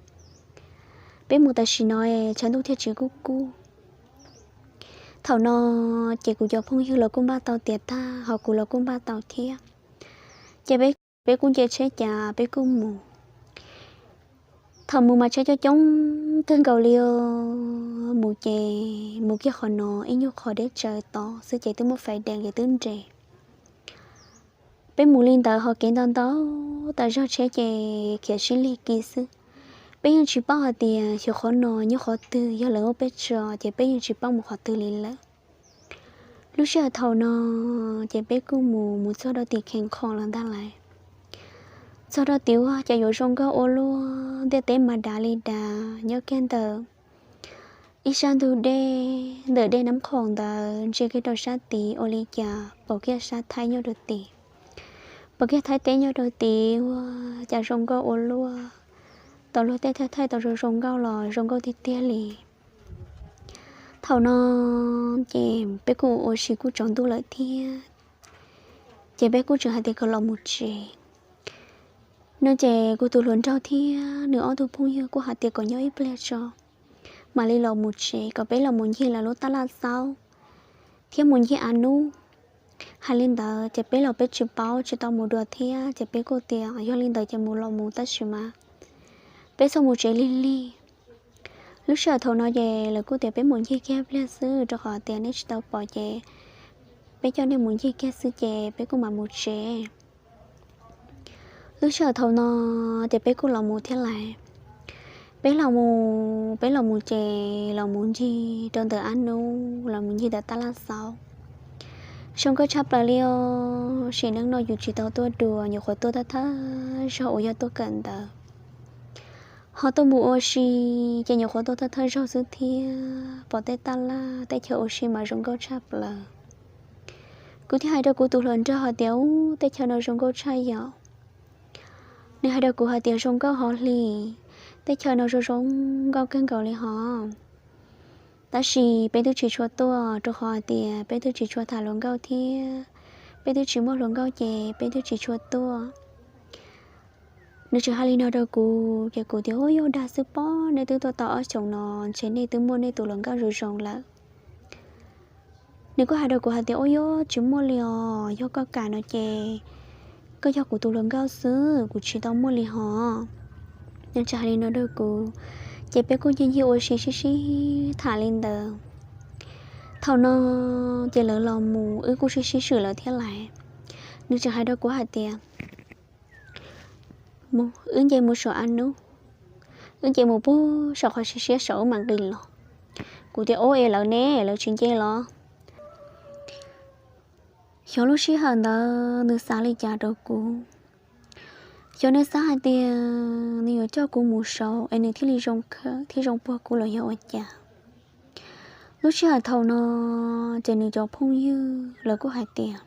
Peb mus tam sim no tshav ntuj thiaj tsis kub kub. Thaum no ces kuv cov phooj ywg los kuj npaj tau tiav tag ho kuv los kuj npaj tau thiab. Ces peb, peb kuj nce tsheb cas peb kuj mus. Thaum mus mas tsheb coob coob kawg nkaus li os, mus ces mus kiag qhov no ib nyuag qhov deb tsawv tod xwb ces twb muaj fais dees ces twb nres. Peb mus li ntawd ho kev ntau ntau tas zog tsheb ces khiav sib lig kiag xwb. Peb yeej tsis paub hais tias xyov qhov no nyob qhov twg, yog lawv muab peb tso ces peb yeej tsis paub mus qhov twg li lawm. Lub sij hawm thaum no ces peb kuj mus mus txog rau tim Khees Khoom los ntag lauj. Txog rau tim ua cas yuav zoo nkauj ua luaj, ntiaj teb mas dav li dav nyob kiag ntawm ib sab ntug dej, ntawm dej Nab Khoom ntawd ntsia kiag rau sab tid ua li cas pom kiag sab Thaib nyob rau tid. Pom kiag Thaib teb nyob rau tid ua cas zoo nkauj ua luaj, tau luag tej thaij tau zoo zoo nkauj los zoo nkauj tiag tiag li. Thaum no ces peb kuj ua si kuj tsaus ntuj lawm thiab, ces peb kuj tseem hais tias kom los mus tsev no ces kuv tus hluas nraug thiab nws ob tug phooj ywg kuj hais tias kom nyob ib pliag tso, mam li los mus tsev kom peb los mus ncig lawv lub tab laj xaub thiab mus ncig av nub. Hais li ntawd ces peb los peb tsis paub tsis tau mus dua thiab ces peb kuj tias yog li ntawd ces mus los mus tab sis mas peb txhob mus tsev lig lig. Lub sij hawm thaum no ces lawv kuj tias peb mus ncig kiag pliag xwb rau qhov tias nej tsis tau pom ces peb coj nej mus ncig kiag xwb ces peb kuj mam mus tsev. Lub sij hawm thaum no ces peb kuj los mus thiab lais. Peb los mus, peb los mus ces los mus ncig rau ntawm av nub los mus ncig ntawm tab laj xaub. Zoo nkauj tshaj plaws li os, sim neej no yus tsis tau tuaj dua, nyuam qhuav tuaj thawj thawj zaug uas yog tuaj kawm ntawv, ho tuaj mus ua si ces nyuam qhuav tuaj thawj thawj zaug xwb thiab pom tej tab laj teb chaws ua si mas zoo nkauj tshaj plaws. Kuv thiaj hais rau kuv tus hluas nraug hais tias ub, teb chaws no zoo nkauj tshaj yom. Nws hais rau kuv hais tias zoo nkauj hov hli, teb chaws no zoo zoo nkauj kawg nkaus li hov. Tab sis peb twb tsis tshua tuaj rau qhov hais tias peb twb tsis tshua tham hluas nkauj thiab peb twb tsis muaj hluas nkauj ces peb twb tsis tshua tuaj. Nws tseem hais li no rau kuv ces kuv tias ua yuav dag xwb pob, nej twb tuaj tau ob xyoos no ntshe nej twb muaj nej tus hluas nkauj zoo zoo lawm. Nws kuj hais rau kuv hais tias ua yuav tsis muaj li os, yog koj kam no ces koj yog kuv tus hluas nkauj xwb, kuv tsis tau muaj li hov. Nws tseem hais li no rau kuv ces peb kuj ncig ncig ua si sib sib tham li ntawd. Thaum no ces lawv los mus wb kuj sib sib swm lawm thiab lais. Nws tseem hais rau kuv hais tias Mus, wb nce mus saum av nub, wb nce mus puag saum qhov siab siab saum wb mam nqis los. Kuv tias, Ub, es lawv ne, lawv tsis nce los? Xyov lub sij hawm ntawd nws xav li cas rau kuv. Xyov nws xav hais tias nws yuav coj kuv mus saud es nws thiaj li zoo khawm thiab zoo puag kuv los yog ua cas. Lub sij hawm thaum no ces nws cov phooj ywg lawv kuj hais tias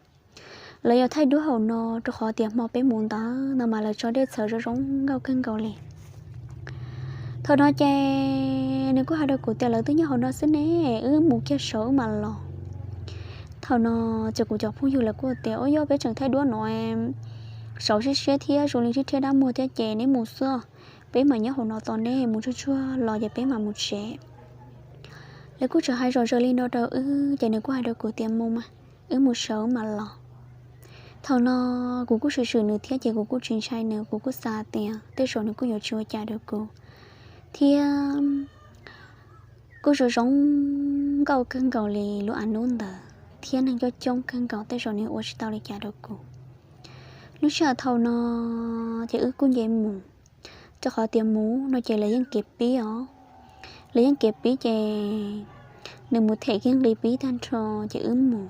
lawv yuav thaij duab hauv no, rau qhov tias hmo peb mus ntawd no mas lawv tso dej txhawv zoo zoo nkauj kawg nkaus li. Thaum no ces nws kuj hais rau kuv tias, Lawv twb nyob hauv no xwb ne, wb mus kiag saud wb mam los. Thaum no ces kuv cov phooj ywg lawv kuj tias, Ub, yog peb tseem thaij duab no saud siab siab thiab zoo li sib rhiab dab muag thiab ces neb mus xwb, peb mam nyob hauv no tos neb mus tsuag tsuag los ces peb mam mus tsev. Lawv kuj tseem hais zom zaws li no rau wb ces nws kuj hais rau kuv tias, Mus mas, wb mus saud wb mam los. Thaum no kuv kuj swm swm nws thiab ces kuv kuj tsis ntshai nws, kuv kuj xav tias tej zaum nws kuj yuav tsis ua cas rau kuv thiab. Kuj zoo zoo nkauj kawg nkaus li lub av nub ntawd thiab neeg coob coob kawg nkaus, tej zaum nws ua tsis tau li cas rau kuv. Lub sij hawm thaum no ces wb kuj nce mus, rau qhov tias mus no ces lawv yeej kev pib os. Lawv yeej kev pib ces nws mus them kiag nqi pib tag nrho ces wb mus.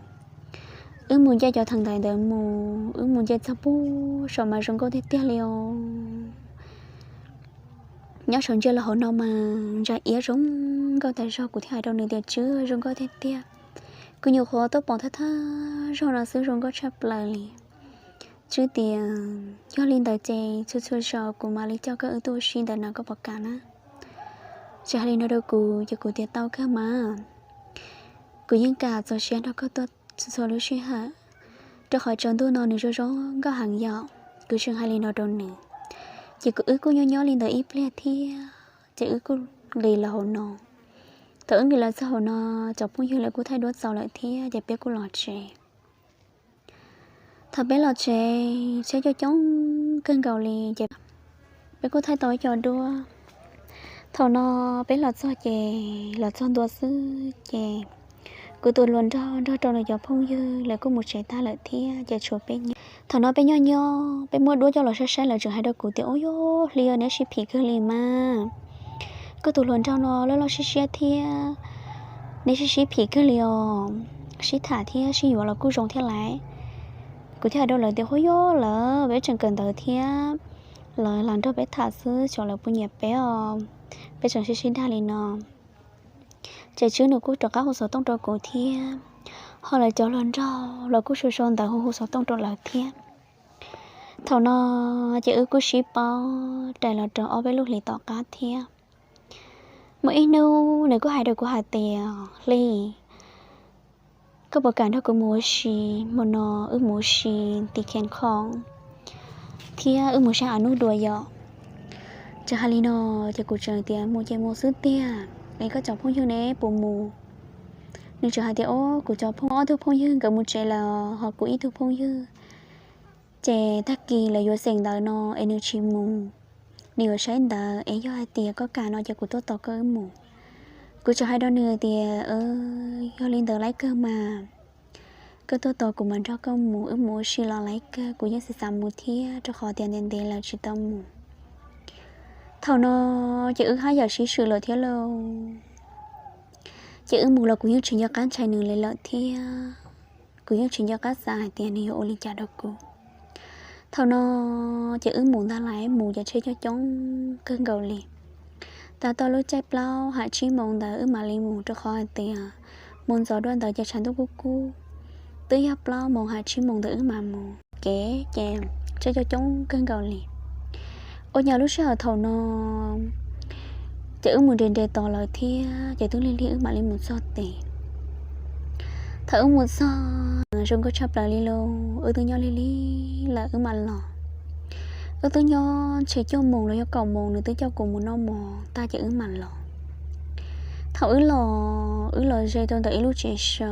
Wb mus nce cov theem ntais ntawd mus, wb mus nce txog puag saum mas zoo nkauj tiag tiag li os. Nyob saum ntsia los hauv no mas ntsa iab zoo nkauj tas zog, kuv thiaj hais rau nws tias, Tswb, zoo nkauj tiag tiag. Kuv nyuam qhuav tuaj pom thawj thawj zaug no xwb, zoo nkauj tshaj plaws li. Tswb tias, Yog li ntawd ces txhua txhua zaus kuv mam li coj koj wb tuaj ua si ntawm no, koj puas kam na? Tsis hais li no rau kuv ces kuv tias, Tau kawg mas, kuv yeej kam txaus siab nrog koj tuaj txhua txhua lub sij hawm, rau qhov tsaus ntuj no nws zoo zoo nkauj heev yom. Kuv tseem hais li no rau nws, ces kuv wb kuj nyob nyob li ntawd ib pliag thiab ces wb kuj nqis los hauv no. Thaum wb nqis los txog hauv no, cov phooj ywg lawv kuj thaij duab txaus lawm thiab ces peb kuj los tsev. Thaum peb los tsev, tsheb coob coob kawg nkaus li ces peb kuj thaij tau ib co duab. Thaum no peb los txog ces los txog ntua xwb ces kuv tus hluas nraug nrog rau nws cov phooj ywg lawv kuj mus tsev tag lawm thiab ces tshuav peb nyob. Thaum no peb nyob nyob peb muab duab coj los saib saib, lawv tseem hais rau kuv tias, Ub, yog hli os, neb sib phim kawg li mas. Koj tus hluas nraug no loj loj siab siab thiab, neb sib sib phim kawg li os, sib tham thiab sib yuav los kuj zoo thiab lauj. Kuv thiaj hais rau lawv tias, Huaj yog lawm, peb tseem kawm ntawv thiab, lawv lam nrog peb tham xwb, xyov lawv puas nyiam peb os, peb tseem sib sib dag li no. Ces Tswb nws kuj rov qab hu xov tooj rau kuv thiab, ho lawv cov hluas nraug los kuj sau sau ntawv hu hu xov tooj rau lawv thiab. Thaum no ces wb kuj sib paub rais los rau ob peb lub hlis tom qab thiab. Muaj ib hnub nws kuj hais rau kuv hais tias, Hli, koj puas kam nrog kuv mus ua si? Hmo no wb mus ua si tim Khees Khoos thiab wb mus saib av nub dua yom. Tseem hais li no ces kuv tseem tias, Mus ces mus xwb tiag, es koj cov phooj ywg ne puas mus? Nws tseem hais tias, Ob, kuv cov phooj, ob tug phooj ywg nkawd mus tsev lawm, ho kuv ib tug phooj ywg ces tag kis lawv yuav xeem ntawv no es nws tsis mus, nws yuav saib ntawv, es yog hais tias koj kam no ces kuv tuaj tos koj wb mus. Kuv tseem hais rau nws tias, Yog li ntawd laib kawg mas, koj tuaj tos kuv mam nrog koj mus, wb mus ua si los laib kawg, kuv yeej xav xav mus thiab rau qhov tias ntev ntev lawm tsis tau mus. Thaum no ces wb haj yam sib swm lawm thiab lauj. Ces wb mus los kuv yeej tsis nco qab ntshai nws li lawm thiab kuv yeej tsis nco qab xav hais tias nws yuav ua li cas rau kuv. Thaum no ces wb mus ntag lais, mus ces tsheb coob coob kawg nkaus li. Tas tau lub caij plaub ham tsib moos ntawd wb mam li mus rau qhov hais tias mus ntxov dua ntawd ces tshav ntuj kub kub, twb yog plaub moos ham tsib moos ntawd wb mam mus. Kev ces tsheb coob coob kawg nkaus li. Ua cas lub sij hawm thaum no ces wb mus nres nres tos lawv thiab ces twb lig lig wb mam li mus txog tes. Thaum wb mus txog zoo nkauj tshaj plaws li lauj, wb twb nyob lig lig lawm wb mam los. Wb twb nyob ntshe cuaj moos los yog kaum moos nws twb coj kuv mus noj mov tag ces wb mam los. Thaum wb los, wb los ze rau ntawm ib lub tsev so.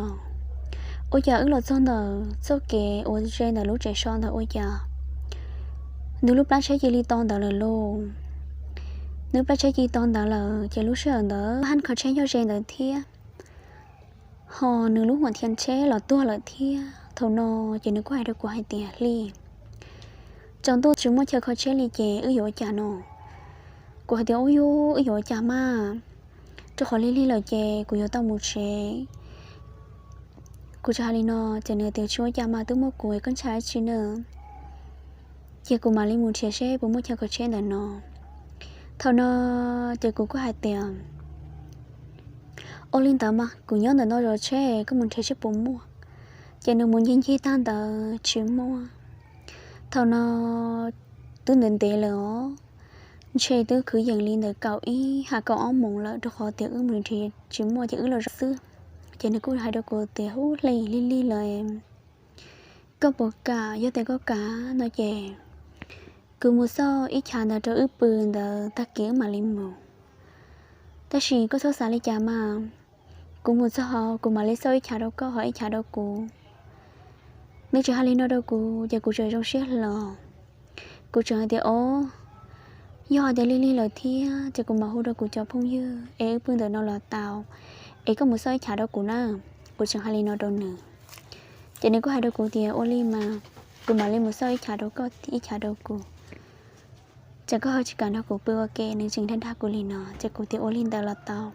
Ua cas wb los txog ntawm txoj kev uas ze ntawm lub tsev so ntawd ua cas nws lub plab tsheb cia li to ntawd lawm lauj. Nws plab tsheb cia li to ntawd lawm ces lub sij hawm ntawd haj kho tsheb nyob ze ntawd thiab, ho nws lub huam thiab tsheb los tuag lawm thiab. Thaum no ces nws kuj hais rau kuv hais tias, Hli, tsaus ntuj tsis muaj chaw kho tsheb li ces wb yuav ua cas no? Kuv hais tias, Ub yug, wb yuav ua cas mas, rau qhov lig lig lawm ces kuv yuav tau mus tsev. Kuv tseem hais li no ces nws tias, Tsis ua cas mas, twb muaj kuv, koj ntshai dab tsi na? Ces kuv mam li mus nrhiav seb puas muaj chaw kho tsheb ntawm no. Thaum no ces kuv kuj hais tias, Ua li ntawd mas kuv nyob ntawm no zov tsheb, koj mus nrhiav seb puas muaj. Ces nws mus ncig ncig tag ntawd tsis muaj. Thaum no twb ntev ntev lawm os, ntshe twb kwv yees li ntawm kaum ib ha kaum ob moos lawm, rau qhov tias wb mus nrhiav tsis muaj ces wb los zov xwb. Ces nws kuj hais rau kuv tias, Ub, hle, lig lig lawm, koj puas kam? Yog tias koj kam no ces kuv mus xauj ib chav ntawd rau wb pw ntawd tag kis wb mam li mus. Tab sis koj txhob xav li cas mas, kuv mus txog kuv mam li xauj ib chav rau koj ho ib chav rau kuv. Nws tseem hais li no rau kuv ces kuv tseem zoo siab hlo. Kuv tseem hais tias, Ob, yog hais tias lig lig lawm thiab ces kuv mam hu rau kuv cov phooj ywg es wb pw ntawm no los tau, es koj mus xauj ib chav rau kuv na. Kuv tseem hais li no rau nws. Ces nws kuj hais rau kuv tias, Ua li mas, kuv mam li mus xauj ib chav rau koj ib chav rau kuv. Ces koj ho tsis kam nrog kuv pw ua ke? Nws tseem dag dag kuv li no ces kuv tias, Ua li ntawd los tau.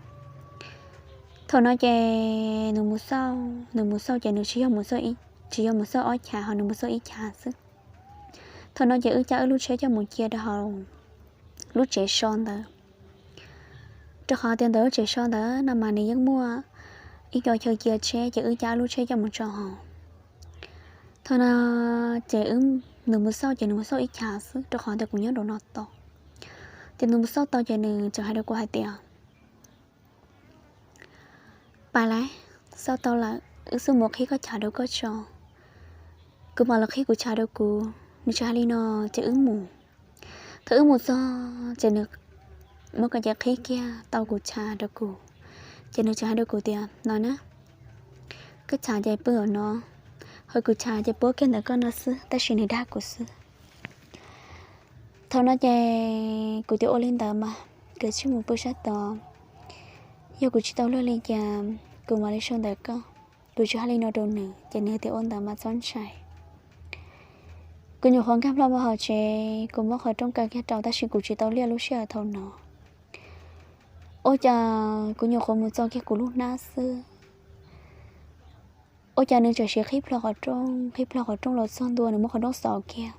Thaum no ces nws mus xauj, nws mus xauj ces nws tsis yog mus xauj ib, tsis yog mus xauj ob chav ho nws mus xauj ib chav xwb. Thaum no ces wb cab wb lub tsheb coj mus cia rau hauv lub tsev so ntawd, rau qhov tias ntawm lub tsev so ntawd no mas nws yeej muaj ib co chaw cia tsheb, ces wb cab wb lub tsheb coj mus tso hauv. Thaum no ces wb, nws mus xauj ces nws mus xauj ib chav xwb, rau qhov tias kuv nyob nraum no tau. Ces nws mus xauj tau ces nws tseem hais rau kuv hais tias, Pais lawm, xauj tau lawm, wb xub mus qhib koj chav rau koj tso, kuv mam los qhib kuv chav rau kuv. Nws tseem hais li no ces wb mus. Thaum wb mus txog ces nws muab koj cev qhib kiag tau kuv chav rau kuv, ces nws tseem hais rau kuv tias, No na, koj chav ces pw ntawm no, ho kuv chav ces puab kiag ntawm koj no xwb, tab sis nws dag kuv xwb. Thaum no ces kuv tias, Ua li ntawd mas, koj cia li mus pw sab tod, yog kuv tsis tau luag li cas kuv mam li sau ntawm koj. Kuv tseem hais li no rau nws ces nws tias, Ua ntawd mas txhob ntshai. Kuv nyuam qhuav nkag plho mus hauv tsev, kuv muab qhov rooj kaw kiag rau, tab sis kuv tsis tau liaj lub sij hawm thaum no. Ua cas kuv nyuam qhuav mus txo kiag kuv lub hnab xwb, ua cas nws tseem siv qhib plho qhov rooj, qhib plho qhov rooj los txog ntua nws muab qhov rooj xov kiag.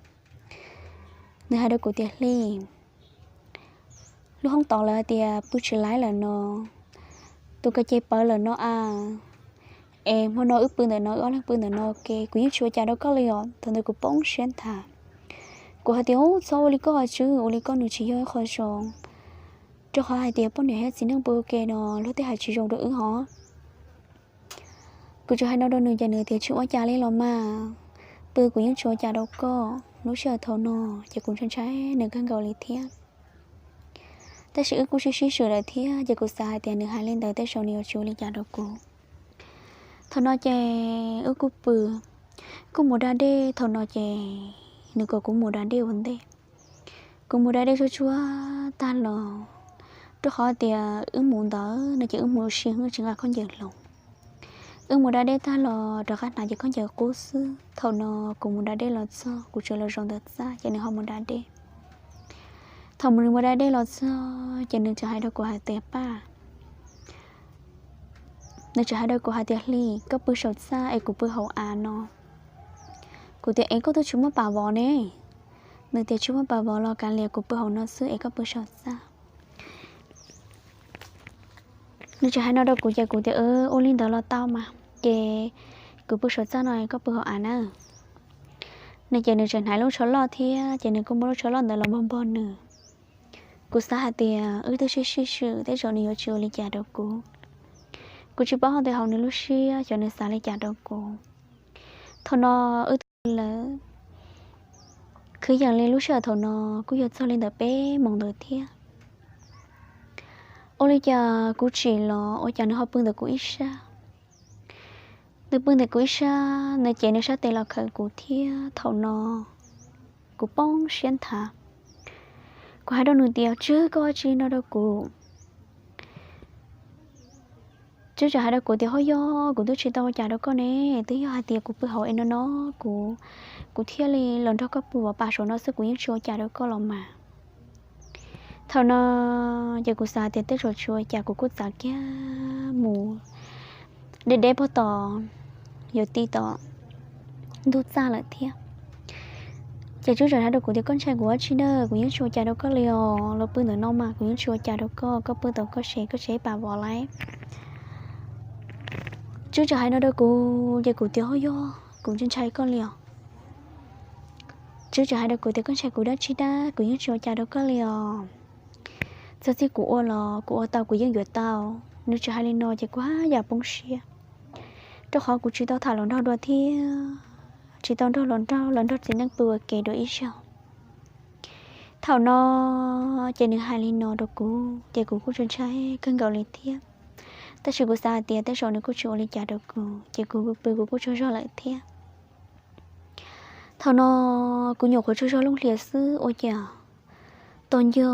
Nws hais rau kuv tias, Hli, lub hoob tod lawv tias pw tsis laib lawm no, tus ko ces pawv lawm no a, es hmo no wb pw ntawm no, wb ob leeg pw ntawm no ua ke, kuv yeej tsis ua cas rau koj li os. Thaum ntawd kuv poob siab nthav, kuv hais tias, Ub, txhob ua li koj, tswv ua li koj nws tsis yog ib qho zoo, rau qhov hais tias poj niam thiab txiv neej pw ua ke no luag tej hais tsis zoo rau wb hov. Kuv tseem hais no rau nws ces nws tias, Tsis ua cas li los mas, pw kuv yeej tsis ua cas rau koj. Lub sij hawm thaum no ces kuv ntshai ntshai nws kawg nkaus li thiab. Tab sis wb kuj sib sib swm lawm thiab ces kuv xav hais tias nws hais li ntawd tej zaum nws yuav tsis ua li cas rau kuv. Thaum no ces wb kuj pw, kuj mus da dej. Thaum no ces nws kom kuv mus da dej ua ntej. Kuv mus da dej tsuag tsuag tag los, rau qhov tias wb mus ntawd no ces wb mus ua si, wb tsis nqa khaub ncaws hloov. Wb mus da dej tag los rov qab hnav ces khaub ncaws qub xwb. Thaum no kuv mus da dej los txog, kuv tseem los zaum ntawm txaj ces nws ho mus da dej. Thaum nws mus da dej los txog ces nws tseem hais rau kuv hais tias, Paj, nws tseem hais rau kuv hais tias, Hli, koj pw saum txaj es kuv pw hauv av no. Kuv tias, Es koj twb tsis muaj pas vov ne? Nws tias, Tsis muaj pas vov los kav liam, kuv pw hauv no xwb es koj pw saum txaj. Nws tseem hais no rau kuv ces kuv tias, Ua li ntawd los tau mas, ces kuv pw saum txaj no es koj pw hauv av na. Nws ces nws tseem hnav lub tsho loj thiab ces nws kuj muab lub tsho loj ntawd los npog npog nws. Kuv xav hais tias wb twb sib sib swm tej zaum nws yuav tsis ua li cas rau kuv. Kuv tsis paub hais tias hauv nws lub siab xyov nws xav li cas rau kuv. Thaum no wb twb lawm, kwv yees li lub sij hawm thaum no kuj yog txog li ntawm peb moos ntawd thiab. Ua li cas kuv tsim los ua cas nws ho pw ntawm kuv ib sab. Nws pw ntawm kuv ib sab, nws cev nws sab tes los khawm kuv thiab. Thaum no kuv poob siab nthav. Kuv hais rau nws tias, Tswv, koj ua tsi no rau kuv? Tswb txawm hais rau kuv tias, Hauj Yog, kuv twb tsis tau ua cas rau koj ne, twb yog hais tias kuv pw hauv es no no, kuv, kuv thiaj li los nrog koj pw vov pas saum no xwb, kuv yeej tsis ua cas rau koj los mas. Thaum no ces kuv xav tias tej zaum tsis ua cas, kuv kuj txav kiag mus deb deb puag tom, yuav ti tom ntug txaj lawm thiab. Ces Tswb txawm hais rau kuv tias, Koj ntshai kuv ua tsi na, kuv yeej tsis ua cas rau koj li os, los pw ntawm no mas kuv yeej tsis ua cas rau koj, koj pw tom koj tsev, koj tsev pas vov lawm. Tswb txawm hais no rau kuv ces kuv tias, Hauj Yog, kuv ntshai ntshai koj li os. Tswb txawm hais rau kuv tias, Koj ntshai kuv dab tsi dab, kuv yeej tsis ua cas rau koj li os. Txog txij kuv ua los kuv ua tau kuv yeej yuav tau. Nws txawm hais li no ces kuv haj yam poob siab, rau qhov kuv tsis tau tham hluas nraug dua thiab tsis tau nrog hluas nraug los nrog txiv neej pw ua ke dua ib zaug. Thaum no ces nws hais li no rau kuv ces kuv kuj ntshai ntshai kawg nkaus li thiab. Tab sis kuv xav hais tias tej zaum nws kuj tsis ua li cas rau kuv ces kuv pw kuv kuj tsaug zog lawm thiab. Thaum no kuv nyuam qhuav tsaug zog looj hlias xwb ua cas tos nco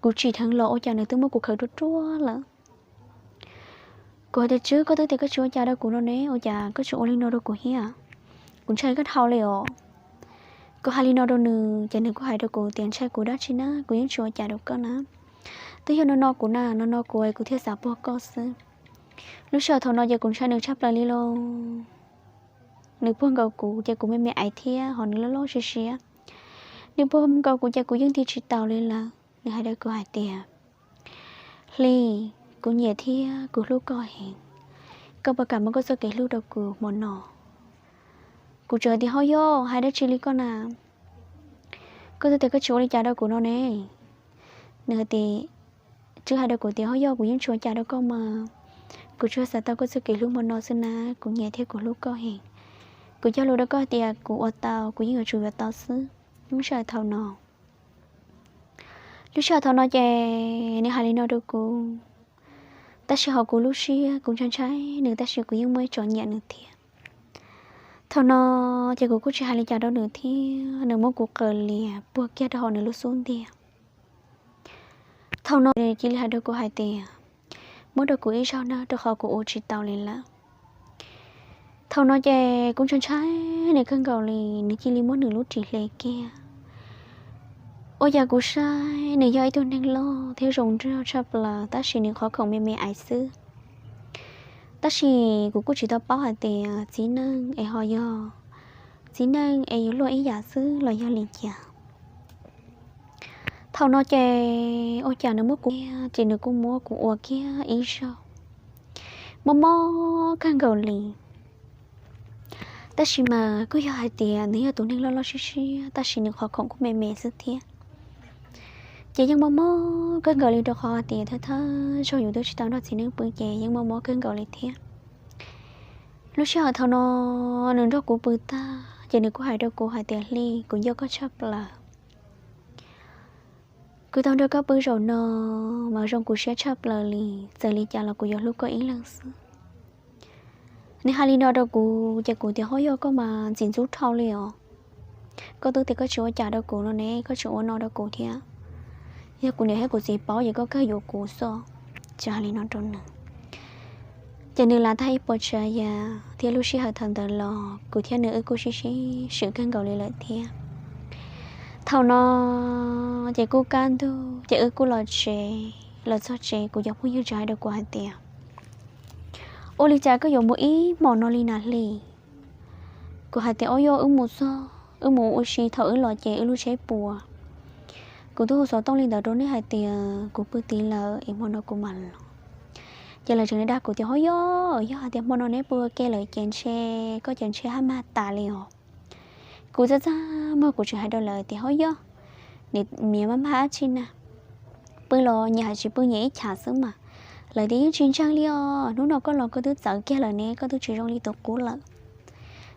kuv tsim dheev los ua cas nws twb muab kuv khawm ruaj ruaj lawm. Kuv hais tias, Tswb, koj twb tias koj tsis ua cas rau kuv no ne, ua cas koj tseem ua li no rau kuv thiab? Kuv ntshai koj dhau li os. Kuv hais li no rau nws ces nws kuj hais rau kuv tias, Ntshai kuv dab tsi na, kuv yeej tsis ua cas rau koj na. Twb yog no no kuv na, no no kuv es kuv thiaj xav puag koj xwb. Lub sij hawm thaum no ces kuv ntshai nws tshaj plaws li lauj. Nws puag nkaus kuv ces kuv me me aiv thiab ho nws loj loj siab siab. Nws puag nkaus kuv ces kuv yeej tig tsis taus li lawm. Nws hais rau kuv hais tias, Hli, kuv nyiam thiab kuv hlub koj heev. Koj puas kam muab koj txoj kev hlub rau kuv hmo no? Kuv txawm hais tias, Hauj Yog, hais dab tsi li koj na? Koj twb tias koj tsis ua li cas rau kuv no ne. Nws hais tias, Tswb hais rau kuv tias, Hauj Yog, kuv yeej tsis ua cas rau koj mas. Kuv tsuas xav tau koj txoj kev hlub hmo no xwb na, kuv nyiam thiab kuv hlub koj heev. Kuv cog lus rau koj tias kuv ua tau, kuv yeej yuav tsum yuav tau xwb. Lub sij hawm thaum no Lub sij hawm thaum no ces nws hais li no rau kuv, tab sis hauv kuv lub siab kuv ntshai ntshai nws tab sis kuv yeej muaj ib txoj nyiam nws thiab. Thaum no ces kuv kuj tsis hais li cas rau nws thiab, nws muab kuv qawm lias puag kiag rau hauv nws lub xub ntiag. Thaum no nws cia li hais rau kuv hais tias, Muab rau kuv ib zaug na, rau qhov kuv ua tsis tau li lawm. Thaum no ces kuv ntshai ntshai nws kawg nkaus li, nws cia li muab nws lub ris hle kiag. Ua cas kuv saib nws yog ib tug neeg loj thiab zoo nraug tshaj plaws tab sis nws qhov khoom me me aiv xwb. Tab sis kuv kuj tsis tau paub hais tias txiv neej es ho yog txiv neej es yus luaj ib yam xwb los yog li cas. Thaum no ces ua cas nws muab kuv, ces nws kuj muab kuv ua kiag ib zaug, mob mob kawg nkaus li. Tab sis mas kuj yog hais tias nws yog tus neeg loj loj siab siab tab sis nws qhov khoom kuj me me xwb thiab. Ces yeej mob mob kawg nkaus li rau qhov hais tias thawj thawj zaug yus twb tsis tau nrog txiv neej pw ces yeej mob mob kawg nkaus li thiab. Lub sij hawm thaum no nws nrog kuv pw tag ces nws kuj hais rau kuv hais tias, Hli, kuv nco koj tshaj plaws. Kuv tau nrog koj pw zaum no mas zoo kuv siab tshaj plaws li, txawm li cas los kuv yuav hlub koj ib leeg xwb. Nws hais li no rau kuv ces kuv tias, Hauj yog, koj mas ntxim ntxub dhau li os. Koj twb tias koj tsis ua cas rau kuv no ne, koj tseem ua no rau kuv thiab. Yog kuv niam thiab kuv txiv paub ces koj kawg yuav kuv xwb. Txawm hais li no rau nws ces nws lav tag ib puas tsav yam thiab lub sij hawm thaum ntawd los kuv thiab nws wb kuj sib sib swm kawg nkaus li lawm thiab. Thaum no ces kuj kaj ntug ces wb kuj los tsev. Los txog tsev kuv cov phooj ywg txawm hais rau kuv hais tias, Ua li cas koj yuav mus ib hmos no li na Hli? Kuv hais tias, Auj yog, wb mus txog, wb mus ua si thaum wb los ces wb lub tsheb puas. Kuv twb hu xov tooj li ntawd rau nej hais tias kuv pw tid lawm es hmo no kuv mam los. Ces lawv tseem dag kuv tias, Hauj yog, yog hais tias hmo no neb pw ua ke lawm ces ntshe koj cov ntshe haj mag tas li os. Kuv txaj txaj muag kuv tseem hais rau lawv tias, Hauj yog, niam maj mag dab tsi na, pw los nyias hais tsis pw nyias ib chav xwb mas. Lawv tias, Yeej tsis ntseeg li os, hnub no koj los koj twb txawv kiag lawm ne, koj twb tsis zoo li tus qub lawm.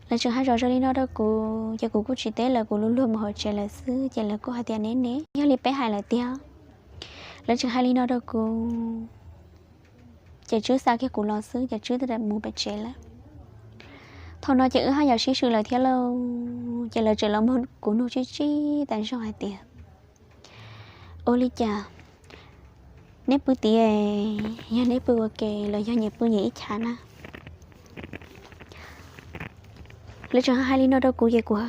Lawv tseem hais zom zaws li no rau kuv ces kuv kuj tsis teb lawv, kuv luag luag mus hauv tsev lawm xwb. Ces lawv kuj hais tias, Neb neb, yog li peb hais lawm tiag. Lawv tseem hais li no rau kuv ces Tswb xa kiag kuv los xwb ces Tswb mus pem tsev lawm. Thaum no ces wb haj yam sib swm lawm thiab lauj. Ces lawv tseem los muag kuv nug tsib tsib tas zog hais tias, Ua li cas Neb pw tiag, yog neb pw ua ke los yog nyias pw nyias ib chav na? Lawv tseem hais li no rau kuv ces kuv,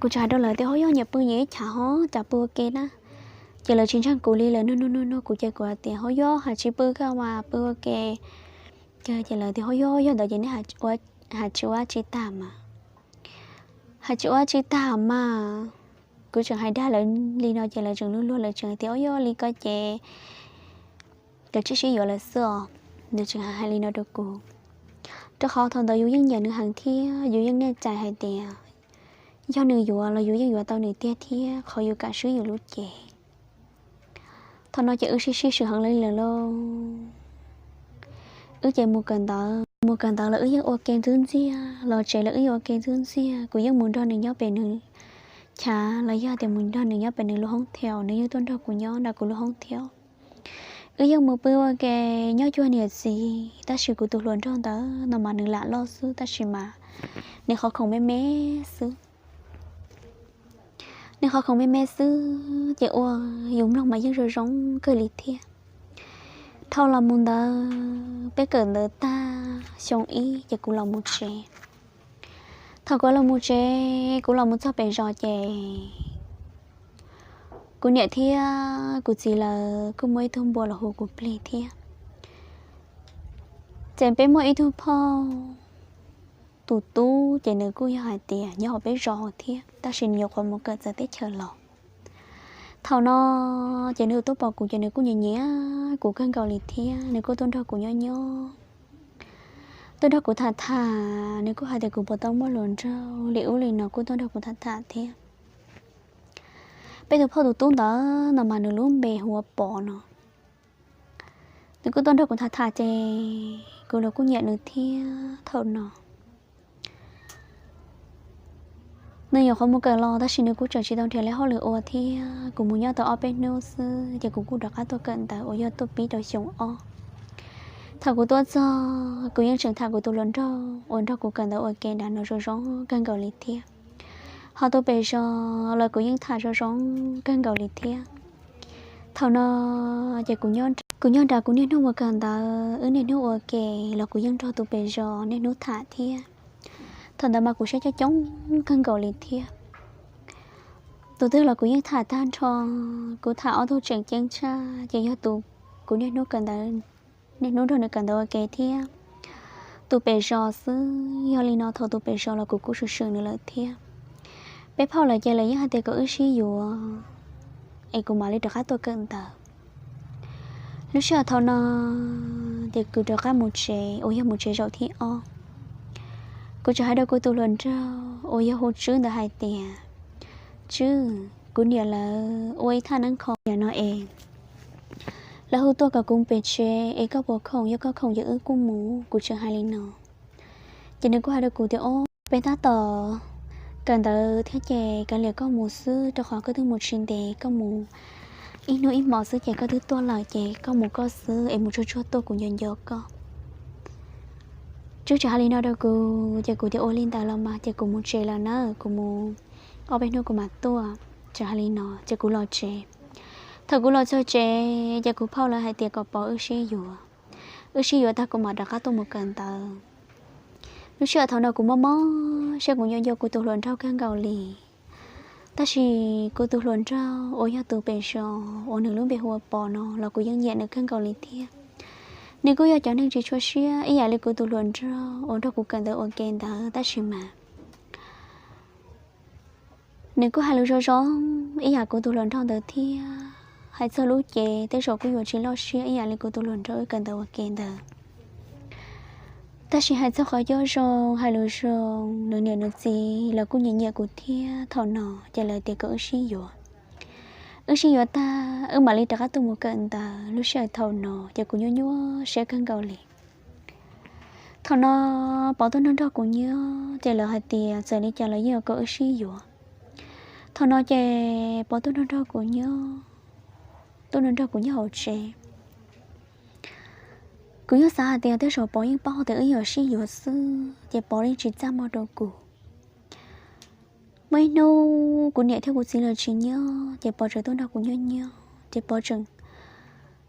kuv tseem hais rau lawv tias ho yog nyias pw nyias ib chav ho cas pw ua ke na. Ces lawv tsis ntseeg kuv li, lawv nug nug nug nug kuv ces kuv hais tias ho yog hais tsis pw kawg mas pw ua ke. Ces lawv tias ho yog, yog ntawd ces neb hais tsis ua dab tsi tag mas, hais tsis ua dab tsi tag mas. Kuv tseem hais dag lawv li no ces lawv tseem luag luag, lawv tseem hais tias o yog li ko ces kawg tsis sib yuav lawm xwb os. Nws tseem hais li no rau kuv, rau qhov thaum ntawd yus yeej nyiam nws heev thiab yus yeej niaj cai hais tias yog nws yuav los yus yeej yuav tau nws tiag thiab qhov yus kam swb yus lub cev. Thaum no ces wb sib sib swm heev li lawm lauj. Wb ces mus kawm ntawv, mus kawm ntawv los wb yeej ua ke ntxwb ntxiag, los tsev los wb yeej ua ke ntxwb ntxiag. Kuv yeej mus nrog nws nyob pem nws chav los yog tias mus nrog nws nyob pem nws lub hoob theos, nws yeej tuaj nrog kuv nyob nram kuv lub hoob theos. Wb yeej mus pw ua ke nyob cuag niam txiv, tab sis kuv tus hluas nraug ntawd no mas nws lam loj xwb tab sis mas nws qhov khoom me me xwb. Nws qhov khoom me me xwb ces ua yus mloog mas yeej zoo zoo kawg li thiab. Dhau los mus ntawd peb kawm ntawv tag xyoo ib ces kuv los mus tsev. Thaum kuv los mus tsev, kuv los mus txog pem zos ces kuv niam thiab kuv txiv lawv kuj muaj ib tug npua los hu kuv plig thiab. Ces peb muaj ib tug phauj tus tub ces nws kuj yog hais tias nyob hauv peb zos thiab tab sis nws nyuam qhuav mus kawm txawv teb chaws los. Thaum no ces nws tuaj pom kuv ces nws kuj nyiam nyiam kuv kawg nkaus li thiab nws kuj tuaj nrog kuv nyob nyob, tuaj nrog kuv tham tham, nws kuj hais tias kuv puas tau muaj hluas nraug li ub li no, kuj tuaj nrog kuv tham tham thiab. Peb tus phauj tus tub ntawd no mas nws lub npe hu ua Pov no. Nws kuj tuaj nrog kuv tham tham ces kuv los kuj nyiam nws thiab thaum no. Nws nyuam qhuav mus kawm los tab sis nws kuj tseem tsis tau nrhiav li hauj lwm ua thiab kuv mus nyob tau ob peb hnub xwb ces kuv kuj rov qab tuaj kawm ntawv uas yog tuaj pib rau xyoo ob. Thaum kuv tuaj txog kuv yeej tseem tham kuv tus hluas nraug uas nrog kuv kawm ntawv ua ke nram no zoo zoo kawg nkaus li thiab. Ho tus pem zos los kuv yeej tham zoo zoo kawg nkaus li thiab. Thaum no ces kuv nyob nram kuv niaj hnub mus kawm ntawv, wb niaj hnub ua ke los kuv yeej nrog tus pem zos niaj hnub tham thiab. Thaum ntawd mas kuv siab coob coob kawg nkaus li thiab. Tus twg los kuv yeej tham tag nrho. Kuv tham ob tug tseem ceeb tshaj ces yog tus kuv niaj hnub kawm ntawv, niaj hnub nrog nws kawm ntawv ua ke thiab tus pem zos xwb. Yog li no thaum tus pem zos los kuv kuj swm swm nws lawm thiab. Peb phauj lawv ces lawv yeej hais tias kom wb sib yuav es kuv mam li rov qab tuaj kawm ntawv. Lub sij hawm thaum no ces kuv rov qab mus tsev uas yog mus tsev zaum thib ob. Kuv tseem hais rau kuv tus hluas nraug uas yog hu Tswb ntawd hais tias, Tswb, kuv niam lawv ua ib thaj neeb kho nim no es lawv hu tuaj kom kuv mus pem tsev es koj puas khoom, yog koj khoom ces wb kuj mus. Kuv tseem hais li no ces nws kuj hais rau kuv tias, Ob, peb tab tom kawm ntawv thiab ces kav liam koj mus xwb rau qhov koj twb mus tsis ntev, koj mus ib hnub ib hmos xwb ces koj twb tuaj lawm ces koj mus koj xwb es mus tsuag tsuag tuaj, kuv nco nco koj. Tswb tseem hais li no rau kuv ces kuv tias, Ua li ntawd los mas ces kuv mus tsev lawm na, kuv mus ob peb hnub kuv mam tuaj. Tseem hais li no ces kuv los tsev. Thaum kuv los txog tsev ces kuv phauj lawv hais tias kom Pov wb sib yuav, wb sib yuav tag kuv mam rov qab tuaj mus kawm ntawv. Lub sij hawm thaum no kuv mob mob siab, kuv nco nco kuv tus hluas nraug kawg nkaus li. Tab sis kuv tus hluas nraug uas yog tus pem zos uas nws lub npe hu ua Pov no los kuv yeej nyiam nws kawg nkaus li thiab. Nws kuj yog cov neeg tsis tshua siab ib yam li kuv tus hluas nraug uas nrog kuv kawm ntawv ua ke ntawd tab sis mas nws kuj hais lus zoo zoo ib yam kuv tus hluas nraug ntawd thiab. Hais txog lub cev tej zaum kuj yuav tsis loj siab ib yam li kuv tus hluas nraug wb kawm ntawv ua ke ntawd. Tab sis hais txog qhov coj zoo, hais lus zoo, nws niam nws txiv lawv kuj nyiam nyiam kuv thiab. Thaum no ces lawv tias kom wb sib yuav. Wb sib yuav tag wb mam li rov qab tuaj mus kawm ntawv. Lub sij hawm thaum no ces kuv nyuaj nyuaj siab kawg nkaus li. Thaum no Pov tuaj nrog nrog kuv nyob ces lawv hais tias txawm li cas los yeej yuav kom wb sib yuav. Thaum no ces Pov tuaj nrog nrog kuv nyob, tuaj nrog nrog kuv nyob hauv tsev. Kuv yeej xav hais tias tej zaum Pov yeej paub tias wb yuav sib yuav xwb ces Pov yeej tsis txaj muag rau kuv. Muaj ib hnub kuv niam thiab kuv txiv lawv tsis nyob ces Pov tseem tuaj nrog kuv nyob nyob ces Pov tseem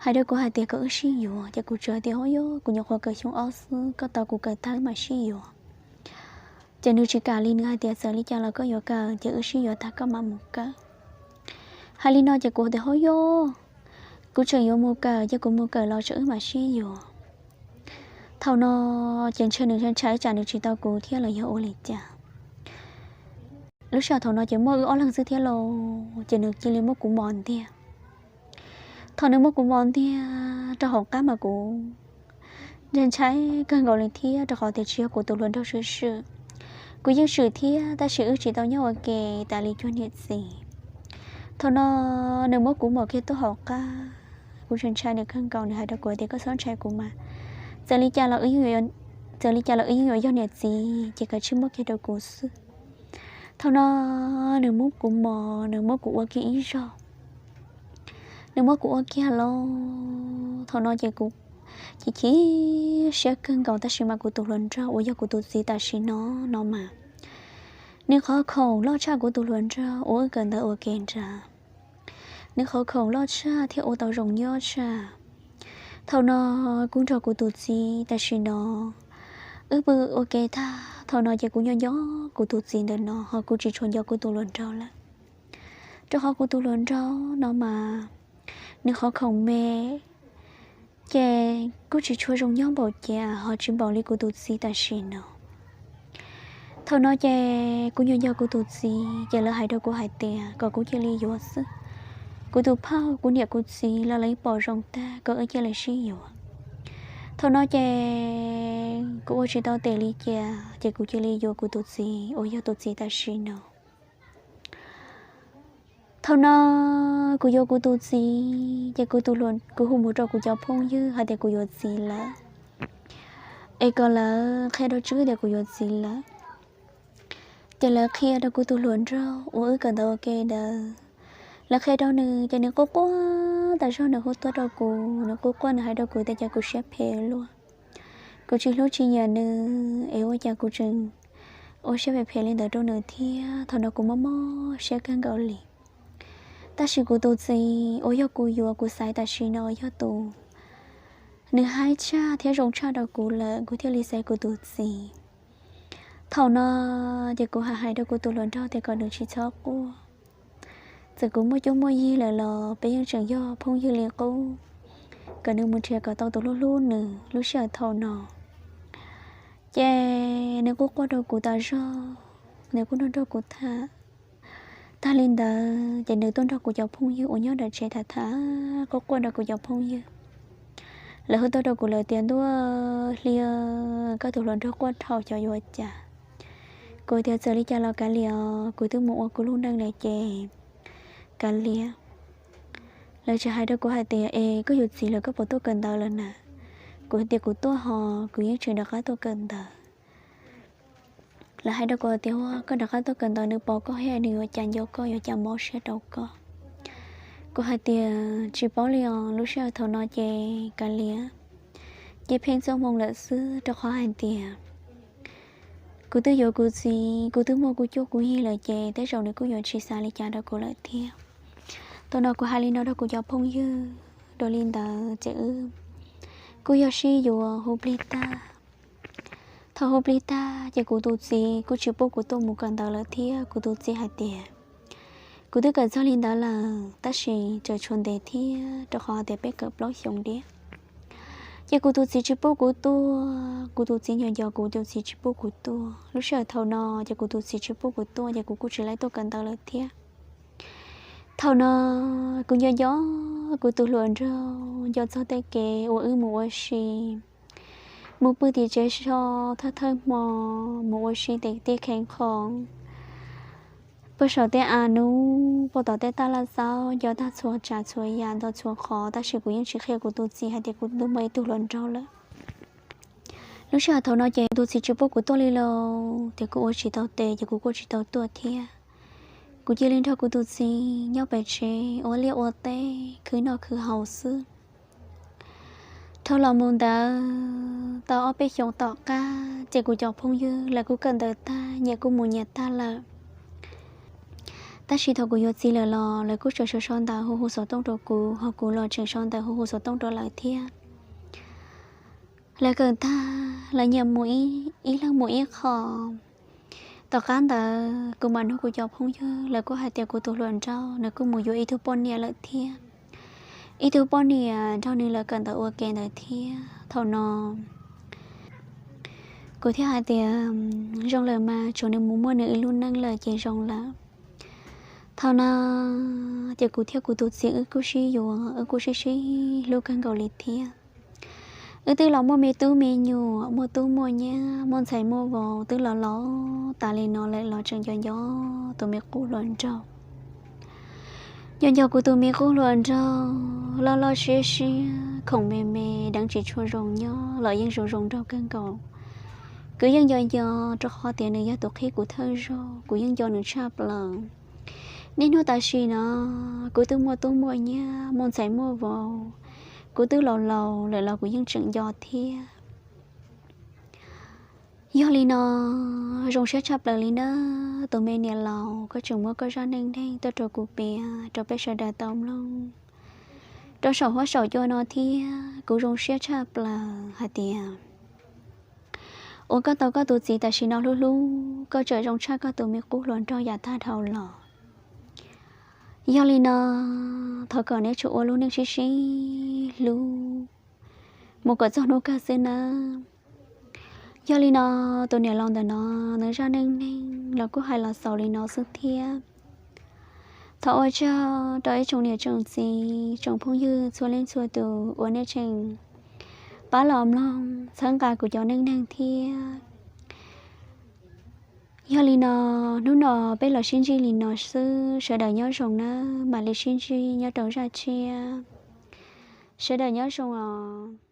hais rau kuv hais tias kom wb sib yuav, ces kuv tsuas tias, Hov yog, kuv nyuam qhuav kawm xyoo ob xwb, koj tau kuv kawm tag wb mam sib yuav. Ces nws tsis kam li, nws hais tias, Txawm li cas los koj yuav kawm ces wb sib yuav tag koj mam mus kawm. Hais li no ces kuv tias, Hov yog, kuv tseem yuav mus kawm, ces kuv mus kawm los tso wb mam sib yuav. Thaum no ces ntshe nws ntshai tsam nws tsis tau kuv thiab los yog ua li cas. Lub sij hawm thaum no ces muaj wb ob leeg xwb thiab lauj, ces nws cia li muab kuv mos ntiag. Thaum nws muab kuv mos ntiag rau hauv qab mas kuv ntshai kawg nkaus li thiab, rau qhov tias tsis yog kuv tus hluas nraug swm swm. Kuv yeej swm thiab, tab sis wb tsis tau nyob ua ke tas li cuag niam txiv. Thaum no nws muab kuv mos kiag tuaj hauv qab, kuv ntshai ntshai nws kawg nkaus, nws hais rau kuv tias, Koj txhob ntshai kuv mas, txawm li cas los wb yeej yuav, txawm li cas los wb yeej yuav yog niam txiv, ces kav tsij muab kiag rau kuv xwb. Thaum no nws muab kuv mos, nws muab kuv ua kiag ib zaug, nws muab kuv ua kiag lauj. Thaum no ces kuv chim chim siab kawg nkaus, tab sis mas kuv tus hluas nraug uas yog kuv tus txiv tam sim no, no mas nws qhov khoom loj tshaj kuv tus hluas nraug uas wb kawm ntawv ua ke nrad. Nws qhov khoom loj tshaj thiab ua tau zoo nyob tshaj. Thaum no kuv nrog kuv tus txiv tam sim no wb pw ua ke tag, thaum no ces kuv nco nco kuv tus txiv ntawm no, ho kuv tsis tshua nco kuv tus hluas nraug lawm. Rau qhov kuv tus hluas nraug no mas nws qhov khoom me, ces kuj tsis tshua zoo nyob npaum cas, ho tsis npaum li kuv tus txiv tam sim no. Thaum no ces kuv nco nco kuv tus txiv, ces lawv hais rau kuv hais tias kom kuv cia li yuav xwb. Kuv tus phauj, kuv niam kuv txiv los lawv pom zoo tag, kom wb cia li sib yuav. Thaum no ces kuv ua tsis tau tes li cas, ces kuv cia li yuav kuv tus txiv uas yog tus txiv tam sim no. Thaum no kuv yuav kuv tus txiv, ces kuv tus hluas, kuv hu mus rau kuv cov phooj ywg hais tias kuv yuav txiv lawm, es kom lawv qhia rau Tswb tias kuv yuav txiv lawm. Ces lawv qhia rau kuv tus hluas nraug uas wb kawm ntawv ua ke ntawd, lawv qhia rau nws, ces nws quaj quaj tas zog, nws hu tuaj rau kuv, nws quaj quaj, nws hais rau kuv tias cas kuv siab phem luaj, kuv tsis hlub tsis nyiam nws, es ua cas kuv tseem ua siab phem phem li ntawd rau nws thiab. Thaum no kuv mob mob siab kawg nkaus li. Tab sis kuv tus txiv uas yog kuv yuav, kuv xaiv tam sim no yog tus nws haib tshaj thiab zoo tshaj rau kuv lawm, kuv thiaj li xaiv kuv tus txiv. Thaum no ces kuv hais hais rau kuv tus hluas nraug tias kom nws tsis txhob quaj, txawm kuv muaj cuab muaj yig lawm los peb yeej tseem yog phooj ywg li qub, kom nws mus nrhiav kom tau tus hlub hlub nws. Lub sij hawm thaum no ces nws kuj quaj rau kuv tas zog, nws kuj nrog nrog kuv tham. Tag li ntawd ces nws tuaj nrog kuv cov phooj ywg uas nyob nram tsev tham tham, quaj quaj rau kuv cov phooj ywg. Lawv hu tuaj rau kuv lawv tias, Ntuj hli, koj tus hluas nraug quaj dhau, xyov yuav cas. Kuv tias, Txawm li cas los kav liam, kuv twb mus ua kuv lub neej lawm ces kav liam. Lawv tseem hais rau kuv hais tias, Es koj yuav txiv lawm koj puas tuaj kawm ntawv lawm na? Kuv tias, Kuv tuaj hos, kuv yeej tseem rov qab tuaj kawm ntawv. Lawv hais rau kuv tias, Ua koj rov qab tuaj kawm ntawv, nws pom koj thiab nws yuav cas nco koj, yuav cas mob siab rau koj? Kuv hais tias, Tsis paub li os. Lub sij hawm thaum no ces kav liam, ces pheej txoj hmoo lawm xwb, rau qhov hais tias kuv twb yuav kuv txiv, kuv twb muaj kuv cuab kuv yig lawm ces tej zaum nws kuj yuav tsis xav li cas rau kuv lawm thiab. Thaum no kuv hais li no rau kuv cov phooj ywg, dua li ntawd ces wb kuj yog sib yuav hu plig tag. Thaum hu plig tag ces kuv tus txiv kuj tsis pub kuv tuaj mus kawm ntawv lawm thiab. Kuv tus txiv hais tias, Kuv twb kawm txog li ntawd lawm, tab sis tseem tshuav ntev thiab, rau qhov tias peb kawm plaub xyoo diam. Ces kuv tus txiv tsis pub kuv tuaj, kuv tus txiv nco nco kuv, tus txiv tsis pub kuv tuaj. Lub sij hawm thaum no ces kuv tus txiv tsis pub kuv tuaj, ces kuv kuj tsis laib tuaj kawm ntawv lawm thiab. Thaum no kuv nco nco kuv tus hluas nraug, nco txog tej kev uas wb mus ua si, mus pw tim tsev so, thawj thawj hmo mus ua si tim tej khees khoom, pw saum tej av nub, pw tom tej taj laj xaub, nco tag txhua tsav txhua yam, nto txhua qhov, tab sis kuv yeej tsis qhia kuv tus txiv hais tias kuv twb muaj ib tug hluas nraug lawm. Lub sij hawm thaum no ces tus txiv tsis pub kuv tuaj li lauj, ces kuv ua tsis tau tes, ces kuv kuj tsis tau tuaj thiab. Kuv cia li nrog kuv tus txiv nyob pem tsev ua liaj ua teb, khwv noj khwv haus xwb. Dhau los mus ntawd tau ob peb xyoos tom qab, ces kuv cov phooj ywg lawv kuj kawm ntawv tag, nyias kuj mus nyias tag lawm. Tab sis thaum kuv yuav txiv lawm los lawv kuj tseem sau sau ntawv hu hu xov tooj rau kuv, ho kuv los tseem sau ntawv hu hu xov tooj rau lawv thiab. Lawv kawm tag lawv nyias mus ib, ib leeg mus ib qho. Tom qab ntawd kuv mam nug kuv cov phooj ywg, lawv kuj hais tias kuv tus hluas nraug nws kuj mus yuav ib tug poj niam lawm thiab. Ib tug poj niam nrog nws lawv kawm ntawv ua ke ntawd thiab. Thaum no kuv thiaj hais tias zoo lawm mas, tsuas nws mus muaj nws ib lub neej lawm ces zoo lawm. Thaum no ces kuv thiab kuv tus txiv wb kuj sib yuav, wb kuj sib sib hlub kawg nkaus li thiab. Wb twb los muaj me tub me nyuam, muaj tub muaj nyab, muaj ntxhais muaj vauv, twb los laus tas li no lawm los tseem nco nco tus me qub hluas nraug. Nco nco kuv tus me qub hluas nraug, loj loj siab siab, khoom me me, deev tsis tshua zoo nyob los yeej zoo zoo nraug kawg nkaus. Kuv yeej nco nco, rau qhov tias nws yog tus qhib kuv thawj zaug, kuv yeej nco nws tshaj plaws. Niaj hnub tam sim no kuv twb muaj tub muaj nyab, muaj ntxhais muaj vauv, kuv twb laus laus lawm los kuv yeej tseem nco thiab. Yog li no, zoo siab tshaj plaws li nawb tus me niam laus, koj tseem muab koj zaj neej neeg tuaj rau kuv piav rau peb sawv daws tau mloog rau saum huab saum cua no thiab. Kuv zoo siab tshaj plaws hais tias uas koj tau koj tus txiv tam sim no hlub hlub koj tseem zoo tshaj koj tus me qub hluas nraug yav tag dhau los. Yog li no, thov kom neb tsuas ua lub neej sib sib hlub mus kom txog hnub kawg xwb nawb. Yog li no, tus niam laus ntawm no nws zaj neej neeg los kuj hais los xaus li no xwb thiab. Thov ua tsaug rau ib tsoom niam tsoom txiv tsoom phooj ywg txhua leej txhua tus uas nej tseem pab los mloog txhawb nqa kuv cov neej neeg thiab. Yog li no, hnub no peb los sib ntsib li no xwb, sawv daws nyob zoo nawb, mam li sib ntsib nyob rau zaj tshiab. Sawv daws nyob zoo os.